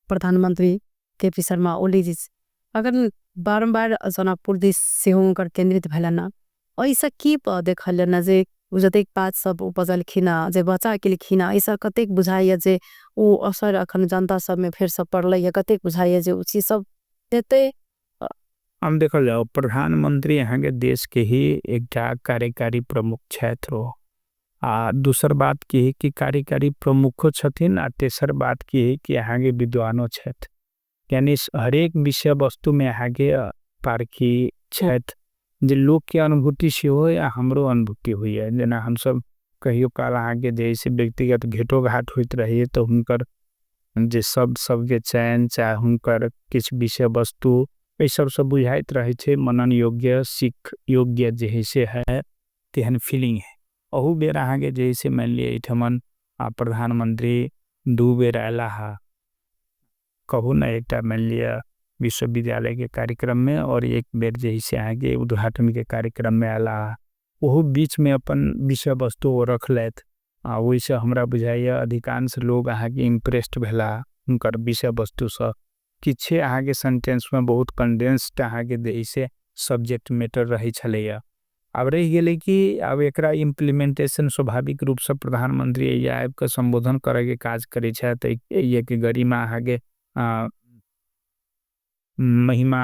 प्रधानमंत्री के पी शर्मा ओली जी अखन बारम्बार जनकपुर दिस सेहो हुनकर केंद्रित भेलनि। एहिसँ की देखल जे जतेक बात सब बजलखिन, जे बचा केलखिन, एहिसँ कतेक बुझाइया जे ओ असर अखन जनता सबमे फेरसँ पड़लै या कतेक बुझाइया जे ओ चीज सब देतै? हम देखल जाउ प्रधानमंत्री अहाँके देश के ही एकटा कार्यकारी प्रमुख छथि ओ। आ दोसर बात की है कि कार्यकारी प्रमुखो छथिन, आ तेसर बात की है कि अहाँके विद्वानो छथि, यानी हरेक विषय वस्तु में अहाँके पारखी छथि, जे लोक के अनुभूति सेहो है आ हमरो अनुभूति होइए। जेना हमसब कहियो काल अहाँके जे से व्यक्तिगत भेटो घाट होइत रहिए तऽ हुनकर जे शब्द सबके चयन चाहे हुनकर किछु विषय वस्तु एहि सबसँ बुझाइत रहै छै मनन योग्य सीख योग्य जे है से है, तेहन फीलिंग है। अहू बेर अहाँके जे से मानि लिअ एहिठमन प्रधानमंत्री 2 बेर अयला हा, कहू ने एकटा मानि लिअ विश्वविद्यालय के कार्यक्रम में और एक बेर जे है से अहाँके उद्घाटन के कार्यक्रम में अयला, ओहू बीच में अपन विषय वस्तु ओ रखलथि आ ओहिसँ हमरा बुझाइए अधिकांश लोग अहाँके इम्प्रेस्ड भेला हुनकर विषय वस्तुसँ। किछे अहाँके सेंटेंस में बहुत कंडेंस्ड अहाँके जे है से सब्जेक्ट मैटर रहै छलैया। आब रहि गेलै कि आब एकरा इम्प्लीमेंटेशन स्वाभाविक रूपसँ प्रधानमंत्री एहि आबिकऽ सम्बोधन करैके काज करै छथि, एहिके गरिमा अहाँके महिमा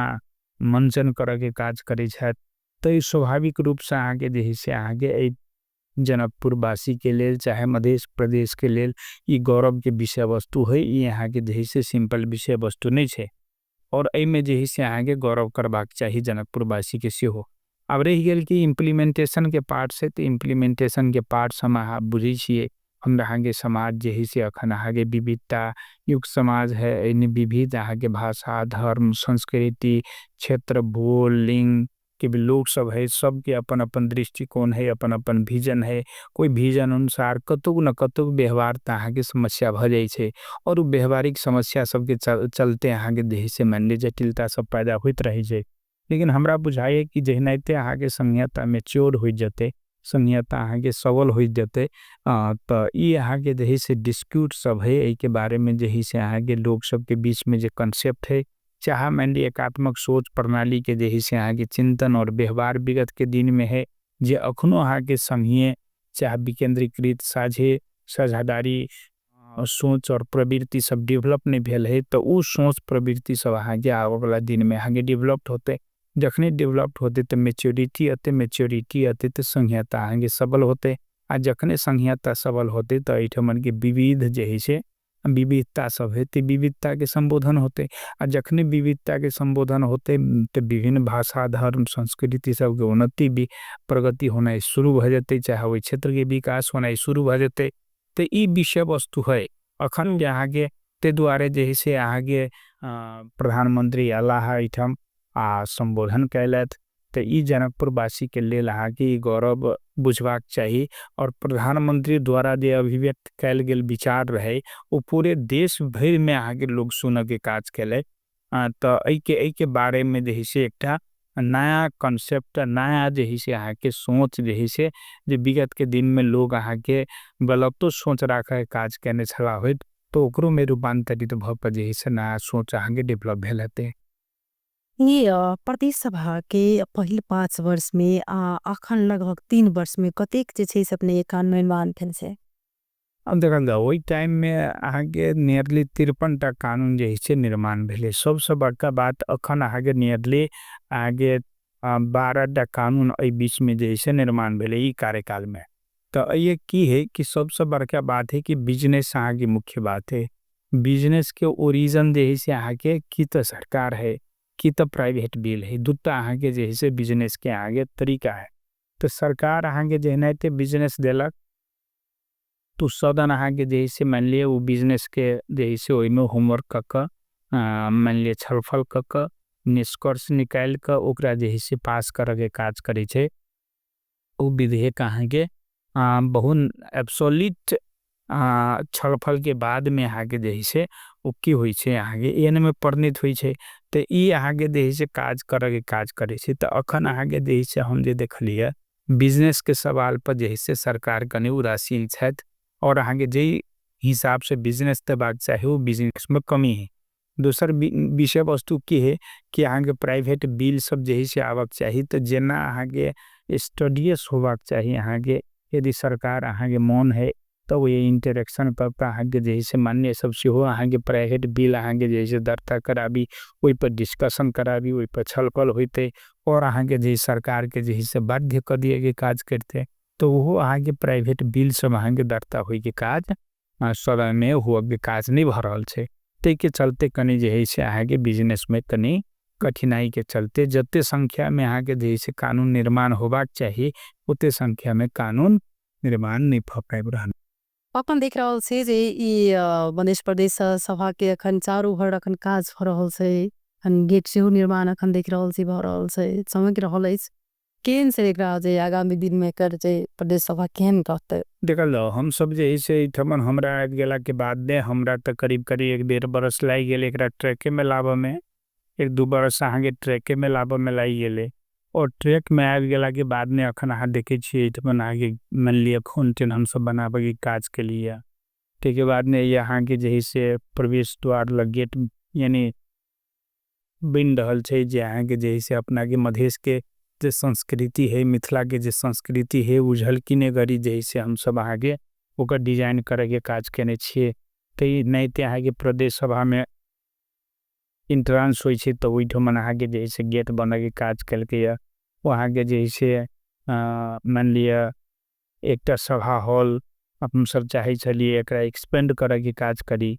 मंचन करैके काज करै छथि, तऽ स्वाभाविक रूपसँ अहाँके जे है से अहाँके एहि जनकपुरवासीके लेल चाहे मध्य प्रदेशके लेल ई गौरवके विषय वस्तु है। ई अहाँके जे है से सिंपल विषय वस्तु नहि छै और एहिमे जे है से अहाँके गौरव करबाक चाही जनकपुरवासीके सेहो। आब रहि गेल कि इम्प्लीमेंटेशन के पार्ट से, तऽ इम्प्लीमेंटेशन के पार्ट हम अहाँ बुझै छियै, हमरा अहाँके समाज जे है से अखन अहाँके विविधता युक्त समाज है, एहिमे विविध अहाँके भाषा, धर्म, संस्कृति, क्षेत्र, भूगोल, लिंग, के भी लोक सब है, सबके अपन अपन दृष्टिकोण है, अपन अपन विजन है। कोई विजन अनुसार कतहु न कतहु व्यवहार त अहाँके समस्या भ जाइ छै, और उ व्यवहारिक समस्या सबके चलते अहाँके देह से मान लिअ जटिलता सब पैदा होइत रहै छै। लेकिन हमरा बुझाइए कि जहिनाते अहाँके संहिता मेच्योर होइत जेतै, संहिता अहाँके सबल होइत जेतै, त ई अहाँके जे है से डिस्प्यूट सब है, एहिके बारेमे जे है से अहाँके लोक सबके बीचमे जे कॉन्सेप्ट है, चाहे मान लिअ एकात्मक सोच प्रणाली के जे है से अहाँके चिंतन और व्यवहार विगत के दिन में है, जे अखनो अहाँके संघीय चाहे विकेंद्रीकृत साझे साझादारी सोच और प्रवृत्ति सब डेवलप नहीं भेल है, तो उ सोच प्रवृत्ति सब अहाँके आबऽ वाला दिन में अहाँके डेवलप्ड होते। जखने डेवलप्ड होते तो मेच्योरिटी अते, मेच्योरिटी अते तो संहिता अहाँके सबल होते, आ जखने संहिता सबल होते तो एहिठमन के विविध जे है से विविधता सब है, ते विविधता के संबोधन होते, आ जखने विविधता के संबोधन होते तो विभिन्न भाषा धर्म संस्कृति सबके उन्नति भी प्रगति होना शुरू भ जेतै, चाहे ओहि क्षेत्र के विकास होना शुरू भ जेतै। तो ई विषय वस्तु है अखन जे अहाँके, ते दुआरे जे है से अहाँके प्रधानमंत्री अलाह एहिठाम आ संबोधन कयलथि, तो ई जनकपुरवासी के लेल अहाँके ई गौरव बुझबाक चाही। और प्रधानमंत्री द्वारा जे अभिव्यक्त कयल गेल विचार रहे वो पूरे देश भरि में अहाँके लोग सुनऽ के काज केलै। तो एहिके बारे में जे है से एकटा नया कॉन्सेप्ट, नया जे है से अहाँके सोच जे है से जे विगत के दिन में लोग अहाँके गलतो सोच राखै काज केने छला होइत, तो ओकरो में रूपांतरित भऽ कऽ जे है से नया सोच अहाँके डेवलप भेल हेतै। ये प्रदेश सभा के पहिल 5 वर्ष में अखन लगभग 3 वर्ष में कतेक जे छै से अपने कानून निर्माण भेल छै? अब देखल जाओ ओहि टाइम में अहाँके नियरली 53 टा कानून जे छै निर्माण भेलै। सबसँ बड़का बात अखन अहाँके नियरली अहाँके 12 टा कानून एहि बीच में जे छै निर्माण भेलै ई कार्यकाल में। तो ये की है कि सबसँ बड़का बात है कि बिजनेस अहाँके मुख्य बात है। बिजनेस के ओरिजन जे है से अहाँके की तो सरकार है की तो प्राइवेट बिल है, दुटा अहाँके जे है से बिजनेस के आगे तरीका है। तो सरकार अहाँके जेनाइते बिजनेस देलक तो सदन अहाँके जे है से मान लिअ वो बिजनेस के जे है से ओहिमे होमवर्क कऽ कऽ, मान लिअ छलफल कऽ कऽ निष्कर्ष निकालि कऽ ओकरा जे है से पास करऽके काज करै छै। ओ विधेयक अहाँके बहुत एब्सोल्यूट छलफल के बाद में अहाँके जे है से ओ की होइ छै अहाँके एहन में परिणत होइ छै। तो ई अहाँके जे है से काज करऽके काज करै छै। तो अखन अहाँके जे है से हम जे देखलियै बिजनेस के सवाल पर जे है से सरकार कनि उदासीन छथि और अहाँके जे हिसाब से बिजनेस देबाक चाही वो बिजनेस में कमी है। दोसर विषय वस्तु की है कि अहाँके प्राइवेट बिल सब जे है से आबक चाही, तो जेना अहाँके स्टडियस होबाक चाही, अहाँके यदि सरकार अहाँके मन है तो वो ये इंटरेक्शन पर अहाँके जे है से मान्य सब सेहो अहाँके प्राइवेट बिल अहाँके जे है से दर्ता कराबी, ओहि पर डिस्कशन कराबी, ओहि पर छलफल होइते और अहाँके जे सरकार के जे है से बाध्य कऽ दिए के काज करते, तो वो अहाँके प्राइवेट बिल सब अहाँके दर्ता होइके काज सदन में हुआ के काज नहीं भऽ रहल छै। ताहिके चलते कनि जे है से अहाँके बिजनेस में कनि कठिनाई के चलते जते संख्या में अहाँके जे है से कानून निर्माण होबाक चाही ओते संख्या में कानून निर्माण नहीं भऽ पाबि रहल। अपन देख रहल छी जे ई मधेश प्रदेश सभा के अखन चारू भर अखन काज भऽ रहल छै, अखन गेट सेहो निर्माण अखन देख रहल छी भऽ रहल छै, चमकि रहल अछि। केहन छै एकरा जे आगामी दिन में एकर जे प्रदेश सभा केहन रहतै? देखल जाओ हम सब जे है से एहिठमन हमरा आबि गेला के बाद ने हमरा तऽ करीब करीब 1-1.5 बरस लागि गेल एकरा ट्रैके में लाबऽ में, 1-2 बरस अहाँके ट्रैके में लाबऽ में लागि गेलै। और ट्रैक में आबि गेला के बाद ने अखन अहाँ देखै छियै एहिठमन अहाँके मानि लिअ फाउंटेन हमसब बनाबऽके काज केलियै। ताहिके बाद ने अहाँके जे है से प्रवेश द्वार लग गेट यानी बनि रहल छै जे अहाँके जे है से अपना के मधेश के जे संस्कृति है, मिथिला के जे संस्कृति है, उ झलकी ने गरी जे है से हमसब अहाँके ओकर डिजाइन करैके काज केने छियै। तऽ नहि तऽ अहाँके प्रदेश सभा में इंट्रांस होइ छै तऽ ओहिठमन अहाँके जे है से गेट बनैके काज केलकैया। ओ अहाँके जे है से मानि लिअ एकटा सभा हॉल हमसब चाहै छलियै एकरा एक्सपेंड करैके काज करी,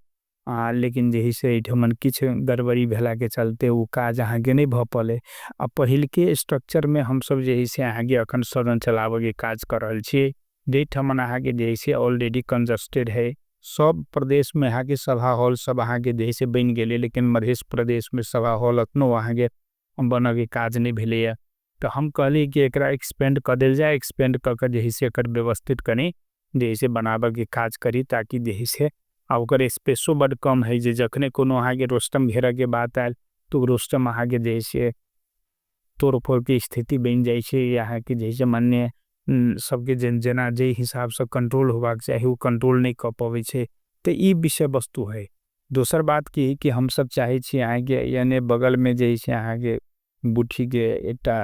लेकिन जे है से एहिठमन किछु गड़बड़ी भेलाके चलते ओ काज अहाँके नहि भऽ पौलै। आ पहिलके स्ट्रक्चर में हमसब जे है से अहाँके अखन सदन चलाबऽके काज कऽ रहल छियै, जाहिठमन अहाँके जे है से ऑलरेडी कंजस्टेड है। सब प्रदेश में अहाँके सभा हॉल सब अहाँके जे है से बनि गेलै, लेकिन मधेश प्रदेश में सभा हॉल अखनो अहाँके बनऽके काज नहि भेलैया। तऽ हम कहली कि एकरा एक्सपेंड कऽ देल जाय, एक्सपेंड कऽ के जे है से एकर व्यवस्थित कनि जे है से बनाबऽके काज करी, ताकि जे है से आ ओकर स्पेसो बड्ड कम है जे जखने कोनो अहाँके रोस्टम घेरऽके बात आयल तऽ ओ रोस्टम अहाँके जे है से तोड़ फोड़के स्थिति बनि जाइ छै। अहाँके जे है से मान्य सबके जेना जाहि हिसाबसँ कंट्रोल होबाक चाही ओ कंट्रोल नहि कऽ पबै छै। तऽ ई विषय वस्तु है। दोसर बात की है कि हमसब चाहै छी अहाँके यानि बगलमे जे है से अहाँके गुठीके एकटा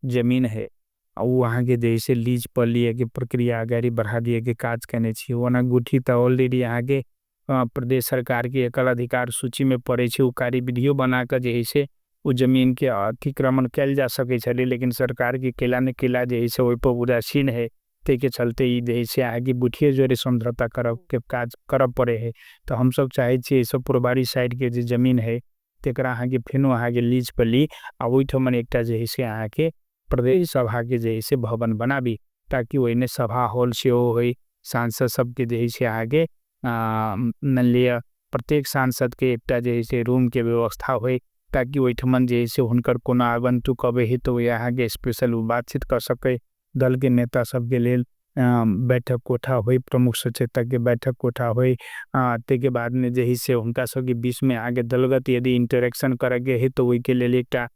जमीन है, ओ अहाँके जे है से लीज पर लिएके प्रक्रिया अगाडि बढ़ा दिएके काज केने छी। ओना गुठी तऽ ऑलरेडी अहाँके प्रदेश सरकारके एकल अधिकार सूचीमे पड़ै छै, ओ कार्यविधियो बनाकऽ जे है से ओ जमीनके अतिक्रमण कयल जा सकै छलै, लेकिन सरकारके केला ने केला जे है से ओहिपर उदासीन है, ताहिके चलते ई जे है से अहाँके गुठिए जोड़े समझौता करबके काज करऽ पड़ै है। तऽ हमसब चाहै छी एहिसँ पुरबारी साइडके जे जमीन है तकरा अहाँके फेनो अहाँके लीज पर ली आ ओहिठमन एकटा जे है से अहाँके प्रदेश सभाके जे है से भवन बनाबी, ताकि ओहिमे सभा हॉल सेहो होइ, सांसद सबके जे है से अहाँके मानि लिअ प्रत्येक सांसदके एकटा जे है से रूमके व्यवस्था होइ, ताकि ओहिठमन जे है से हुनकर कोनो आगन्तुक अबै है तऽ ओ अहाँके स्पेशल बातचीत कऽ सकै। दलके नेता सबके लेल बैठक कोठा होइ, प्रमुख सचेतकके बैठक कोठा होइ, ताहिके बादमे जे है से हुनका सबके बीचमे अहाँके दलगत यदि इंटरेक्शन करऽके है तऽ ओहिके लेल एकटा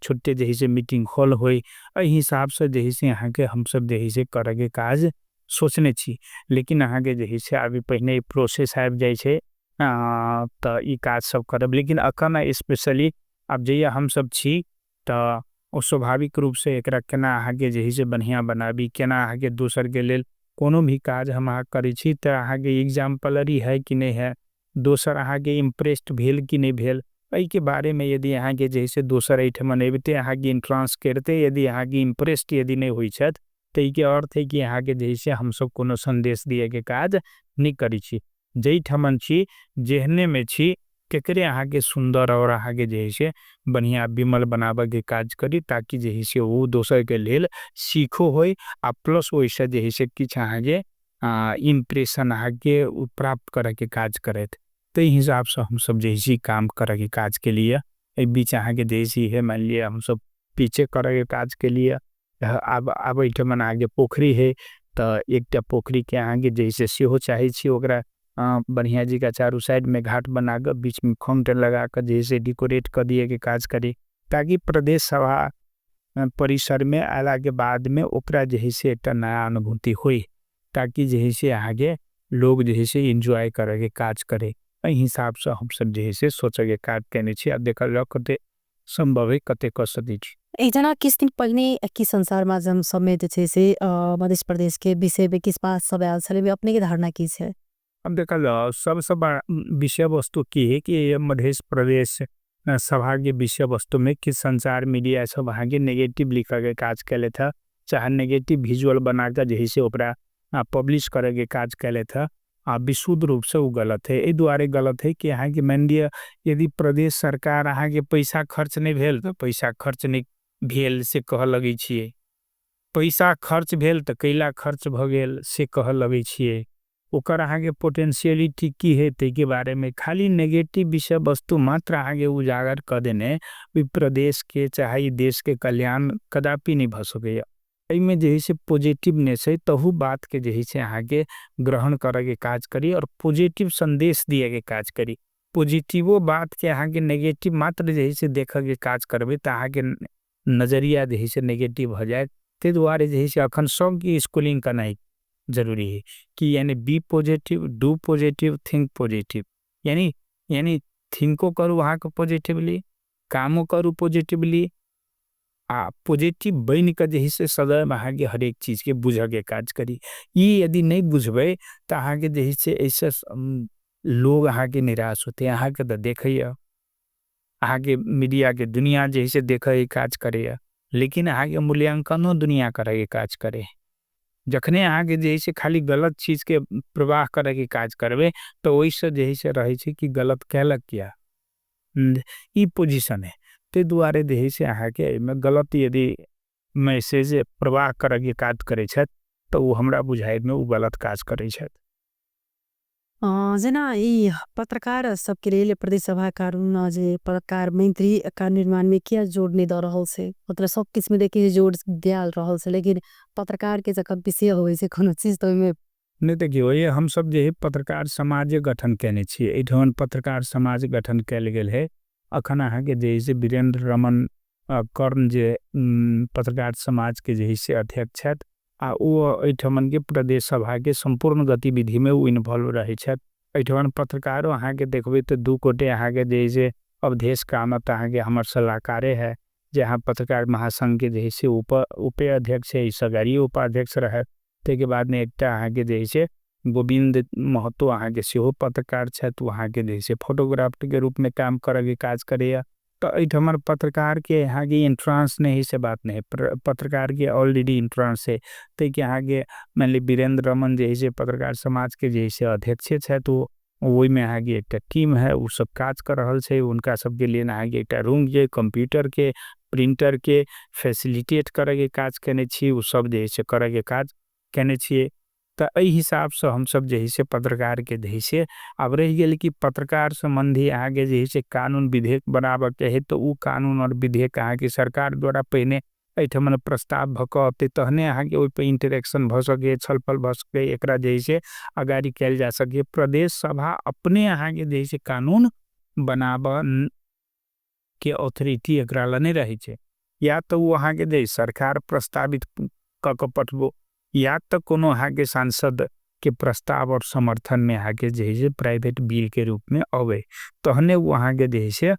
छुट्टे जे है से मीटिंग हॉल होइ। एहि हिसाबसँ जे है से अहाँके हमसब जे है से करऽके काज सोचने छी, लेकिन अहाँके जे है से अभी पहिने प्रोसेस आबि जाइ छै तऽ ई काज सब करब। लेकिन अखन स्पेशली आब जहिया हमसब छी तऽ ओ स्वाभाविक रूपसँ एकरा केना अहाँके जे है से बढ़िआँ बनाबी, केना अहाँके दोसरके लेल कोनो भी काज हम अहाँ करै छी तऽ अहाँके एग्जाम्पलरी है कि नहि है, दोसर अहाँके इम्प्रेस्ड भेल कि नहि भेल, एहिके बारेमे यदि अहाँके जे है से दोसर एहिठमन अबिते अहाँके इंट्रांस करिते यदि अहाँके इम्प्रेस्ड यदि नहि होइ छथि तऽ एहिके अर्थ है कि अहाँके जे है से हमसब कोनो सन्देश दिएके काज नहि करै छी। जाहिठमन छी जेहनेमे छी तेकरे अहाँके सुन्दर आओर अहाँके जे है से बढ़िआँ विमल बनाबऽके काज करी, ताकि जे है से ओ दोसरके लेल सीखो होइ आ प्लस ओहिसँ जे है से किछु अहाँके इम्प्रेशन अहाँके प्राप्त करऽके काज करैत। ताहि हिसाबसँ हमसब जे है से काम करऽके काज केलिए। एहि बीच अहाँके जे है से इहे मानि लिअ हमसब पीछे करऽके काज केलिए। आब आब एहिठमन अहाँके पोखरि है तऽ एकटा पोखरिके अहाँके जे है से सेहो चाहै छी ओकरा बढ़िआँ जकाँ चारू साइडमे घाट बनाकऽ बीचमे फाउंटेन लगाकऽ जे है से डेकोरेट कऽ दिएके काज करी, ताकि प्रदेश सभा परिसरमे अयलाके बादमे ओकरा जे है से एकटा नया अनुभूति होइ, ताकि जे है से अहाँके लोग जे है से एन्जॉय करऽके काज करे। एहि हिसाबसँ हमसब जे है से सोचऽके काज केने छी। आब देखल जाउ कते सम्भव है कते कऽ सकै छी। एक जना किछु दिन पहिने की संसार माध्यम सबमे जे छै से मध्य प्रदेश के विषयमे किछु बात सब आयल छलै, अपने के धारणा की छै? अब देखल जाउ सबसँ विषय वस्तु की है कि मध्य प्रदेश सभाके विषय वस्तुमे कि संचार मीडिया सब अहाँके नेगेटिव लिखऽके काज केलथि हँ, चाहे नेगेटिव विजुअल बनाकऽ जे है से ओकरा पब्लिश करऽके काज केलथि हँ, आ विशुद्ध रूपसँ ओ गलत है। एहि दुआरे गलत है कि अहाँके मानि लिअ यदि प्रदेश सरकार अहाँके पैसा खर्च नहि भेल तऽ पैसा खर्च नहि भेल से कहऽ लगै छियै, पैसा खर्च भेल तऽ कैला खर्च भऽ गेल से कहऽ लगै छियै, ओकर अहाँके पोटेंशियलिटी की है ताहिके बारेमे खाली नेगेटिव विषय वस्तु मात्र अहाँके उजागर कऽ देने ओहि प्रदेशके चाहे देशके कल्याण कदापि नहि भऽ सकैए। एहिमे जे है से पॉजिटिवनेस है तहु बातके जे है से अहाँके ग्रहण करऽके काज करी और पॉजिटिव सन्देश दिएके काज करी। पॉजिटिवो बातके अहाँके नेगेटिव मात्र जे है से देखऽके काज करबै तऽ अहाँके नजरिया जे है से नेगेटिव भऽ जायत। ताहि दुआरे जे है से अखन सबके स्कूलिंग करनाइ जरूरी है कि यानी be positive, do positive, think positive, यानी यानी थिंको करू अहाँके पॉजिटिवली, कामो करू पॉजिटिवली, आ पॉजिटिव बनि कऽ जे है से सदैव अहाँके हरेक चीजके बुझऽके काज करी। ई यदि नहि बुझबै तऽ अहाँके जे है से एहिसँ लोग अहाँके निराश होतै। अहाँके तऽ देखैए, अहाँके मीडियाके दुनिया जे है से देखैके काज करैए, लेकिन अहाँके मूल्यांकनो दुनिया करैके काज करै। जखने अहाँके जे है से खाली गलत चीजके प्रवाह करैके काज करबै तऽ ओहिसँ जे है से रहै छै कि गलत केलक किया, ई पोजिशन है। ताहि दुआरे जे है से अहाँके एहिमे गलत यदि मैसेज प्रवाह करैके काज करै छथि तऽ ओ हमरा बुझाइमे ओ गलत काज करै छथि। जेना ई पत्रकार सबके लेल प्रदेश सभा कानून जे पत्रकार मैत्री कानून निर्माण में किया जोड़ नहीं द रहल छै, मतलब सब किछ में देखिए जोड़ दिया रहल छै, लेकिन पत्रकार के जखन विषय होय छै कोनो चीज तो ओहिमे नहीं। देखियौ, ये हम सब जे है पत्रकार समाज गठन केने छियै, एहिठाम पत्रकार समाज गठन कयल गेल है। अखन अहाँके जे है से वीरेंद्र रमन कर्ण जे पत्रकार समाज के जे है से अध्यक्ष छथि, आ ओ एहिठामन के प्रदेश सभा के सम्पूर्ण गतिविधि में ओ इन्वॉल्व रहै छथि। एहिठाम पत्रकारो अहाँके देखबै तऽ दू गोटे अहाँके जे है से अवधेश कामत अहाँके हमर सलाहकारे है, जे अहाँ पत्रकार महासंघ के जे है से उप अध्यक्ष है, सगरी उपाध्यक्ष रहे। ताहिके बाद में एकटा अहाँके जे है से गोविंद महतो अहाँके सेहो पत्रकार छथि, अहाँके जे है से फोटोग्राफर के रूप में काम करैके काज करैया। तऽ एहिठाम पत्रकार के अहाँके एंट्रांस नहीं है से बात नहीं है, पत्रकार के ऑलरेडी एंट्रांस है। ताहिके अहाँके मान ली वीरेंद्र रमन जे है से पत्रकार समाज के जे है से अध्यक्ष छथि, ओहिमे अहाँके एकटा टीम है, ओ सब काज कर रहल छै। हुनका सबके लिए अहाँके एकटा रूम जे कंप्यूटर के प्रिंटर के फैसिलिटेट करैके काज केने छी, ओ सब जे है से करैके काज केने छियै। तऽ एहि हिसाबसँ हमसब जे है से पत्रकार के जे है से आब रहि गेल कि पत्रकार सम्बन्धी अहाँके जे है से कानून विधेयक बनाबऽके है, तऽ ओ कानून आओर विधेयक अहाँके सरकार द्वारा पहिने एहिठाम प्रस्ताव भऽ कऽ अतै तहने अहाँके ओहिपर इंटरेक्शन भऽ सकैए, छलफल भऽ सकैए, एकरा जे है से अगाड़ी कयल जा सकैए। प्रदेश सभा अपने अहाँके जे है से कानून बनाबऽ के ऑथोरिटी एकरा लए नहि रहै छै, या तऽ ओ अहाँके जे सरकार प्रस्तावित कऽ कऽ पठबो, या तऽ कोनो अहाँके सांसद के प्रस्ताव और समर्थन में अहाँके जे है से प्राइवेट बिल के रूप में अबै, तहने ओ अहाँके जे है से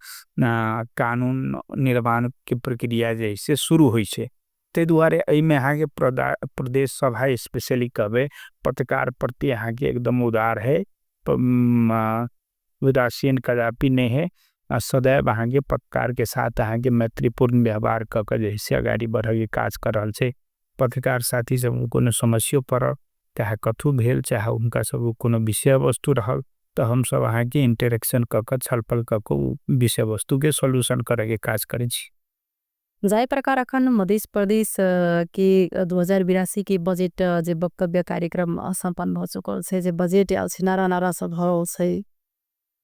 कानून निर्माण के प्रक्रिया जे है से शुरू होइ छै। ताहि दुआरे एहिमे अहाँके प्रदेश सभा स्पेशली कहबै पत्रकार प्रति अहाँके एकदम उदार है, उदासीन कदापि नहीं है, आ सदैव अहाँके पत्रकार के साथ अहाँके मैत्रीपूर्ण व्यवहार कऽ कऽ जे है से अगाड़ी बढ़ैके काज कर रहल छै। पत्रकार साथी सब कोनो समस्यो पड़ल, चाहे कथू भेल, चाहे हुनका सब कोनो विषय वस्तु रहल, तऽ हमसब अहाँके इंटरेक्शन कऽ कऽ छलफल कऽ कऽ ओ विषय वस्तु के सोल्यूशन करैके काज करै छी। जाहि प्रकार अखन मध्य प्रदेश के 2082 के बजट जे वक्तव्य कार्यक्रम सम्पन्न भऽ चुकल छै, जे बजट आयल छै नारा नारा सब भऽ छै,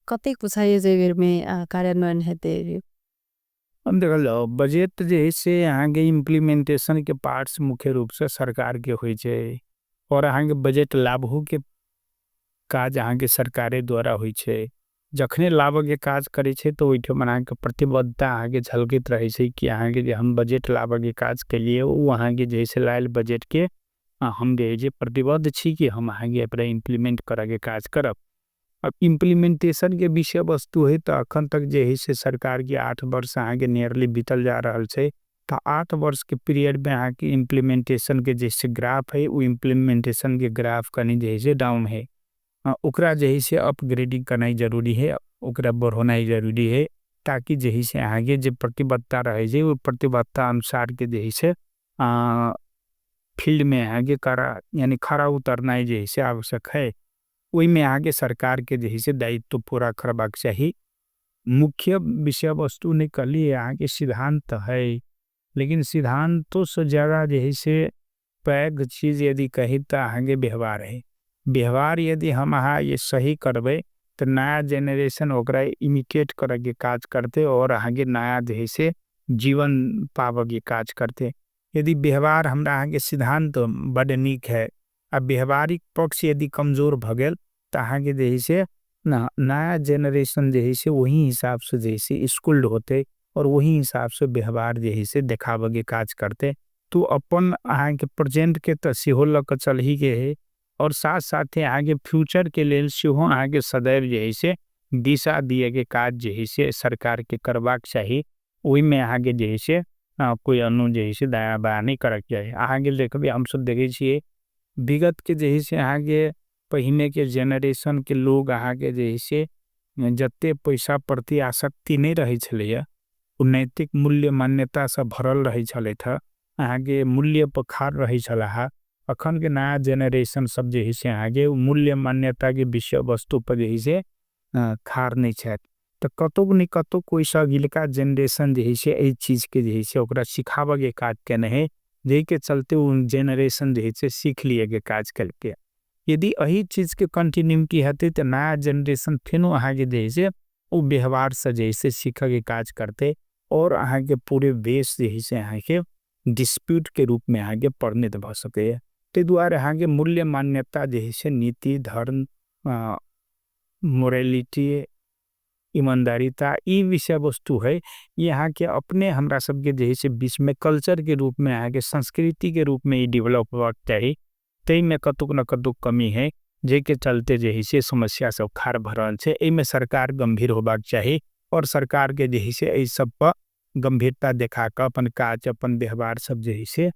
कतेक बुझाइए जे बेर में कार्यान्वयन हेतै? हम देखल जाओ बजट जे है से अहाँके इम्प्लीमेंटेशन के पार्ट्स मुख्य रूप से सरकार के होइ छै, और अहाँके बजट लाभो के काज अहाँके सरकारे द्वारा होइ छै। जखने लाभके काज करै छै तऽ ओहिठाम अहाँके प्रतिबद्धता अहाँके झलकैत रहै छै कि अहाँके जे हम बजट लाबऽके काज केलियै ओ अहाँके जे है से लायल बजट के हम जे है से प्रतिबद्ध छी कि हम अहाँके एकरा इम्प्लीमेंट करऽके काज करब। अब इम्प्लीमेंटेशन के विषय वस्तु है तऽ अखन तक जे है से सरकार के 8 वर्ष अहाँके नियरली बीतल जा रहल छै, तऽ 8 वर्ष के पीरियड में अहाँके इम्प्लीमेंटेशन के जे से ग्राफ है ओ इम्प्लीमेंटेशन के ग्राफ कनि जे है से डाउन है, ओकरा जे है से अपग्रेडिंग करनाइ जरूरी है, ओकरा बढ़ोनाइ जरूरी है, ताकि जे है से अहाँके जे प्रतिबद्धता रहै छै ओ प्रतिबद्धता अनुसार के जे है से फील्ड में अहाँके करा यानी खरा उतरनाइ जे है से आवश्यक है। ओहिमे अहाँके सरकार के जे है से दायित्व पूरा करबाक चाही। मुख्य विषय वस्तु नहीं कहली अहाँके सिद्धांत है, लेकिन सिद्धांतों से ज़्यादा जे है से पैघ चीज यदि कही तऽ अहाँके व्यवहार है। व्यवहार यदि हम अहाँ ये सही करबै तऽ नया जेनरेशन ओकरा इमिटेट करैके काज करतै और अहाँके नया जे है से जीवन पाबऽके काज करतै। यदि व्यवहार हमरा अहाँके सिद्धांत बड नीक है आ व्यवहारिक पक्ष यदि कमजोर भऽ गेल तऽ अहाँके जे है से नया जेनरेशन जे है से वही हिसाब से जे है से स्कूल्ड होते और वही हिसाब से व्यवहार जे है से देखाबऽके काज करते। तो अपन अहाँके प्रेजेंट के तऽ सेहो लऽ कऽ चलहीके है और साथ साथे अहाँके फ्यूचर के लेल सेहो अहाँके सदैव जे है से दिशा दिएके काज जे है से सरकार के करबाक चाही। ओहिमे अहाँके जे है से कोइ अनु जे है से दायाँ बायाँ नहि करैके चाही। अहाँके देखबै हमसब देखै छियै विगत के जे है से अहाँके पहिने के जेनरेशन के लोग अहाँके जे है से जते पैसा प्रति आसक्ति नहि रहै छलैया, ओ नैतिक मूल्य मान्यता से भरल रहै छलथि, अहाँके मूल्य पर खार रहै छलाह। अखन के नया जेनरेशन सब जे है से अहाँके मूल्य मान्यता के विषय वस्तु पर जे है से खार नहि छथि। तऽ कतौ ने कतौ कोइ अगिलका जेनरेशन जे है से एहि चीज के जे है से ओकरा सिखाबऽके काज केने है, जाहिके चलते ओ जेनरेशन जे है से सीख लिएके काज केलकै। यदि एहि चीजके कंटिन्यूटी हेतै तऽ नया जेनरेशन फेनो अहाँके जे है से ओ व्यवहारसँ जे है से सीखऽके काज करतै और अहाँके पूरे देश जे है से अहाँके डिस्प्यूटके रूपमे अहाँके परिणत भऽ सकैए। ताहि दुआरे अहाँके मूल्य मान्यता जे है से नीति धर्म मोरेलिटी ईमानदारिता ई विषय वस्तु है, ई अहाँके अपने हमरा सबके जे है से बीचमे कल्चरके रूपमे अहाँके संस्कृतिके रूपमे ई डेवलप होबाक चाही। ताहिमे कतहु ने कतहु कमी है जाहिके चलते जे है से समस्या सब खाड़ भऽ रहल छै। एहिमे सरकार गम्भीर होबाक चाही और सरकारके जे है से एहि सब पर गम्भीरता देखा कऽ अपन काज अपन व्यवहार सब जे है से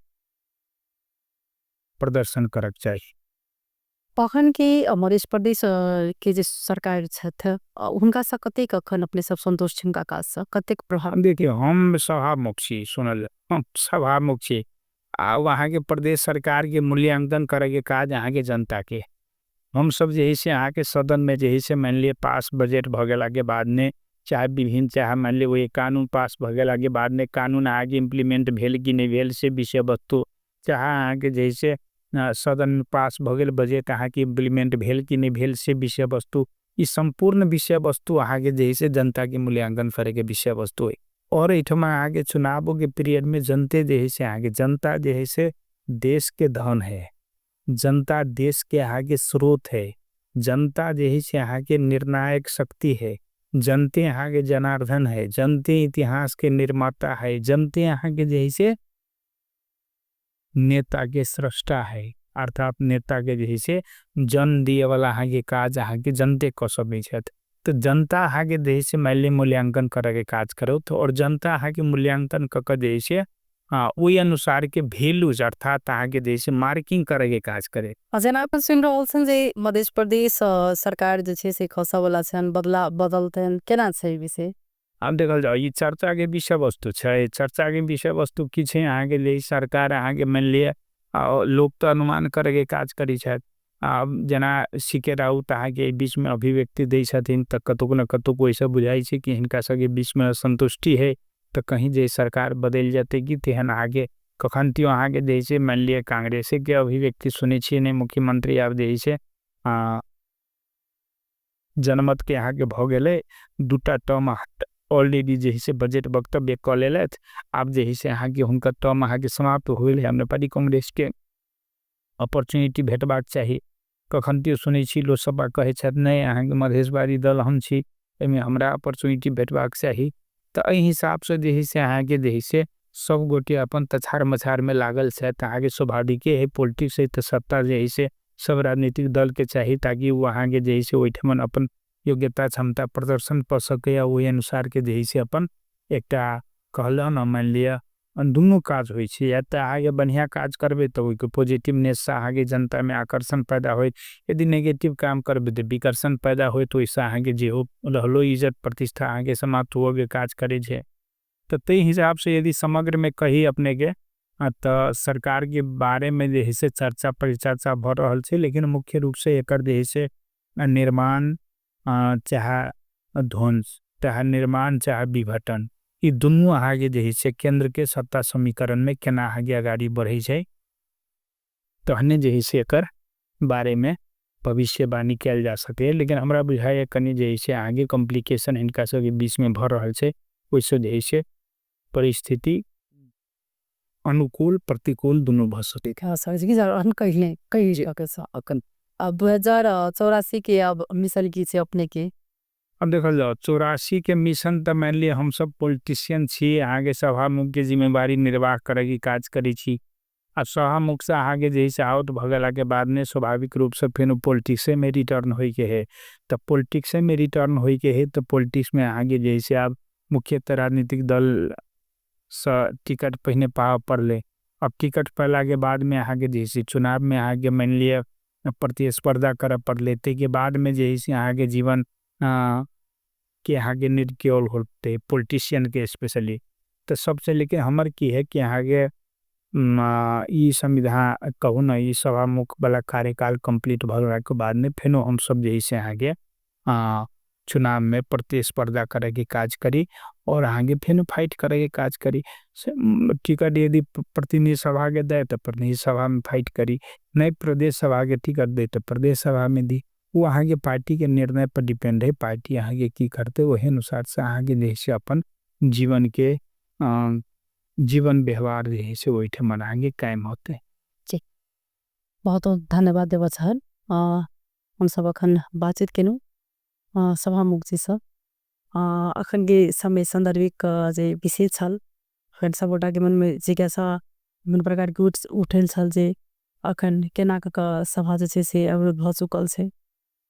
प्रदर्शन करक चाही। अखन के मध्य प्रदेश के जे सरकार छथि हुनका से कतेक अखन अपने सब संतोष छी हुनका काज से, कतेक प्रभाव? देखियौ हम सभामुख छी, सुनल हम सभामुख छी आ अहाँके प्रदेश सरकार के मूल्यांकन करैके काज अहाँके जनता के। हमसब जे है से अहाँके सदन में जे है से मानि लिअ पास बजट भऽ गेलाके बादमे चाहे विभिन्न चाहे मानि लिअ ओहि कानून पास भऽ गेलाके बादमे कानून अहाँके इम्प्लीमेंट भेल कि नहि भेल से विषय वस्तु, चाहे अहाँके जे है से सदन में पास भऽ गेल बजट अहाँके इम्प्लीमेंट भेल कि नहि भेल से विषय वस्तु, ई सम्पूर्ण विषय वस्तु अहाँके जे है से जनता के मूल्यांकन करैके विषय वस्तु है। और एहिठमा अहाँके चुनावोके पीरियड में जनते जे है से अहाँके जनता जे है से देश के धन है, जनता देश के अहाँके स्रोत है, जनता जे है से अहाँके निर्णायक शक्ति है, जनते अहाँके जनार्दन है, जनते इतिहास के निर्माता है, जनते अहाँके जे है से नेता के स्रष्टा है, अर्थात नेता के जे है से जन दिए वाला अहाँके काज अहाँके जनते कऽ सकै छथि। तऽ जनता अहाँके जे है से मानि लिअ मूल्यांकन करैके काज करू और जनता अहाँके मूल्यांकन कऽ कऽ जे है से ओहि अनुसार के वैल्यूज अर्थात अहाँके जे है से मार्किंग करैके काज करे। जेना अपन सुनि रहल छन जे मध्य प्रदेश सरकार जे छै से खसऽ वाला छनि, बदला बदलतनि, केना छै ई विषय? आब देखल जाउ ई चर्चा के विषय वस्तु छै। चर्चा के विषय वस्तु की छै अहाँके जे सरकार अहाँके मानि लिअ लोक तऽ अनुमान करैके काज करै छथि। आब जेना सी के राउत अहाँके बीचमे अभिव्यक्ति दै छथिन तऽ कतहु ने कतहु ओहिसँ बुझाइ छै कि हिनका सबके बीचमे असन्तुष्टि है, तऽ कहीं जे सरकार बदलि जेतै कि तेहन अहाँके कखन अहाँके जे है से मानि लिअ कांग्रेसेके अभिव्यक्ति सुनै छियै ने मुख्यमंत्री आब जे है से जनमतके अहाँके भऽ गेलै, दूटा टर्म ऑलरेडी जे है से बजट वक्तव्य कऽ लेलथि, आब जे है से अहाँके हुनकर टर्म अहाँके समाप्त हो गेलै। हम नेपाली कांग्रेसके अपॉर्चुनिटी भेटबाक चाही। कखन सुनै छी लोकसभा कहै छथि नहि अहाँके मधेशवादी दल हम छी, एहिमे हमरा अपॉर्चुनिटी भेटबाक चाही। तऽ एहि हिसाबसँ जे है से अहाँके जे है से सब गोटे अपन तछार मछारमे लागल छथि। अहाँके स्वाभाविके है पॉलिटिक्स है तऽ सत्ता जे है से सब राजनीतिक दलके चाही ताकि ओ अहाँके जे है से ओहिठमन अपन योग्यता क्षमता प्रदर्शन कऽ सकै आ ओहि अनुसारके जे है से अपन एकटा कहलहुँ ने मानि लिअ दुनू काज होइ छै। या तऽ अहाँके बढ़िआँ काज करबै तऽ ओहिके पॉजिटिवनेससँ अहाँके जनतामे आकर्षण पैदा होइत, यदि नेगेटिव काम करबै तऽ विकर्षण पैदा होइत, ओहिसँ अहाँके जे हो रहलो इज्जत प्रतिष्ठा अहाँके समाप्त हुअके काज करै छै। तऽ ताहि हिसाबसँ यदि समग्रमे कही अपनेके तऽ सरकारके बारेमे जे है से चर्चा परिचर्चा भऽ रहल छै, लेकिन मुख्य रूपसँ एकर जे है से निर्माण चाहे ध्वंस चाहे निर्माण चाहे विघटन, ई दुनू अहाँके जे है से केन्द्रके सत्ता समीकरणमे केना अहाँके अगाडि बढ़ै छै तहने जे है से एकर बारेमे भविष्यवाणी कयल जा सकैए। लेकिन हमरा बुझाइए कनि जे है से अहाँके कॉम्प्लिकेशन हिनका सबके बीचमे भऽ रहल छै, ओहिसँ जे है से परिस्थिति अनुकूल प्रतिकूल दुनू भऽ सकै। अब 2084 के अब मिशन की छै अपने के? अब देखल जाओ 84 के मिशन तऽ मानि लिअ हमसब पॉलिटिशियन छी, अहाँके सभामुख के जिम्मेवारी निर्वाह करैके काज करै छी। आ सभामुखसँ अहाँके जे है से आउट भऽ गेलाके बादमे स्वाभाविक रूपसँ फेर पॉलिटिक्सेमे रिटर्न होइके है। तऽ पॉलिटिक्सेमे रिटर्न होइके है तऽ पॉलिटिक्समे अहाँके जे है से आब मुख्यतः राजनीतिक दलसँ टिकट पहिने पाबऽ पड़लै। अब टिकट पयलाके बादमे अहाँके जे है से चुनावमे अहाँके मानि लिअ प्रतिस्पर्धा करऽ पड़लै, ताहिके बादमे जे है से अहाँके जीवन के अहाँके निर्क्योल होतै पॉलिटिशियनके स्पेशली। तऽ सबसँ लेकिन हमर की है कि अहाँके ई संविधान कहू ने ई सभामुख वाला कार्यकाल कम्प्लीट भऽ गेलाके बादमे फेनो हमसब जे है से अहाँके चुनावमे प्रतिस्पर्धा करैके काज करी आओर अहाँके फेर फाइट करैके काज करी। टिकट यदि प्रतिनिधि सभाके दै तऽ प्रतिनिधि सभामे फाइट करी, नहि प्रदेश सभाके टिकट दै तऽ प्रदेश सभामे दी। ओ अहाँके पार्टीके निर्णय पर डिपेंड है, पार्टी अहाँके की करतै ओहि अनुसार से अहाँके जे है से अपन जीवनके जीवन व्यवहार जे है से ओहिठाम अहाँके कायम होतै। जी बहुत बहुत धन्यवाद देबऽ चाहब। हमसब अखन बातचीत केलहुँ सभामुख जीसँ। अखन के समय सन्दर्भिक जे विषय छल, अखन सब गोटा के मन में जिज्ञासा विभिन्न प्रकार के उठल छल जे अखन केना कऽ कऽ सभा जे छै से अवरुद्ध भऽ चुकल छै,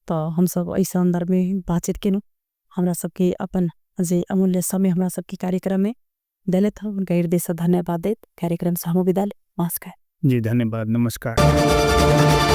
तऽ हमसब एहि सन्दर्भ में बातचीत केलहुँ। हमरा सबके अपन जे अमूल्य समय हमरा सबके कार्यक्रम में देलथि, हुनका हृदय से धन्यवाद दैत कार्यक्रम से हम विदा लेब। नमस्कार। जी धन्यवाद, नमस्कार।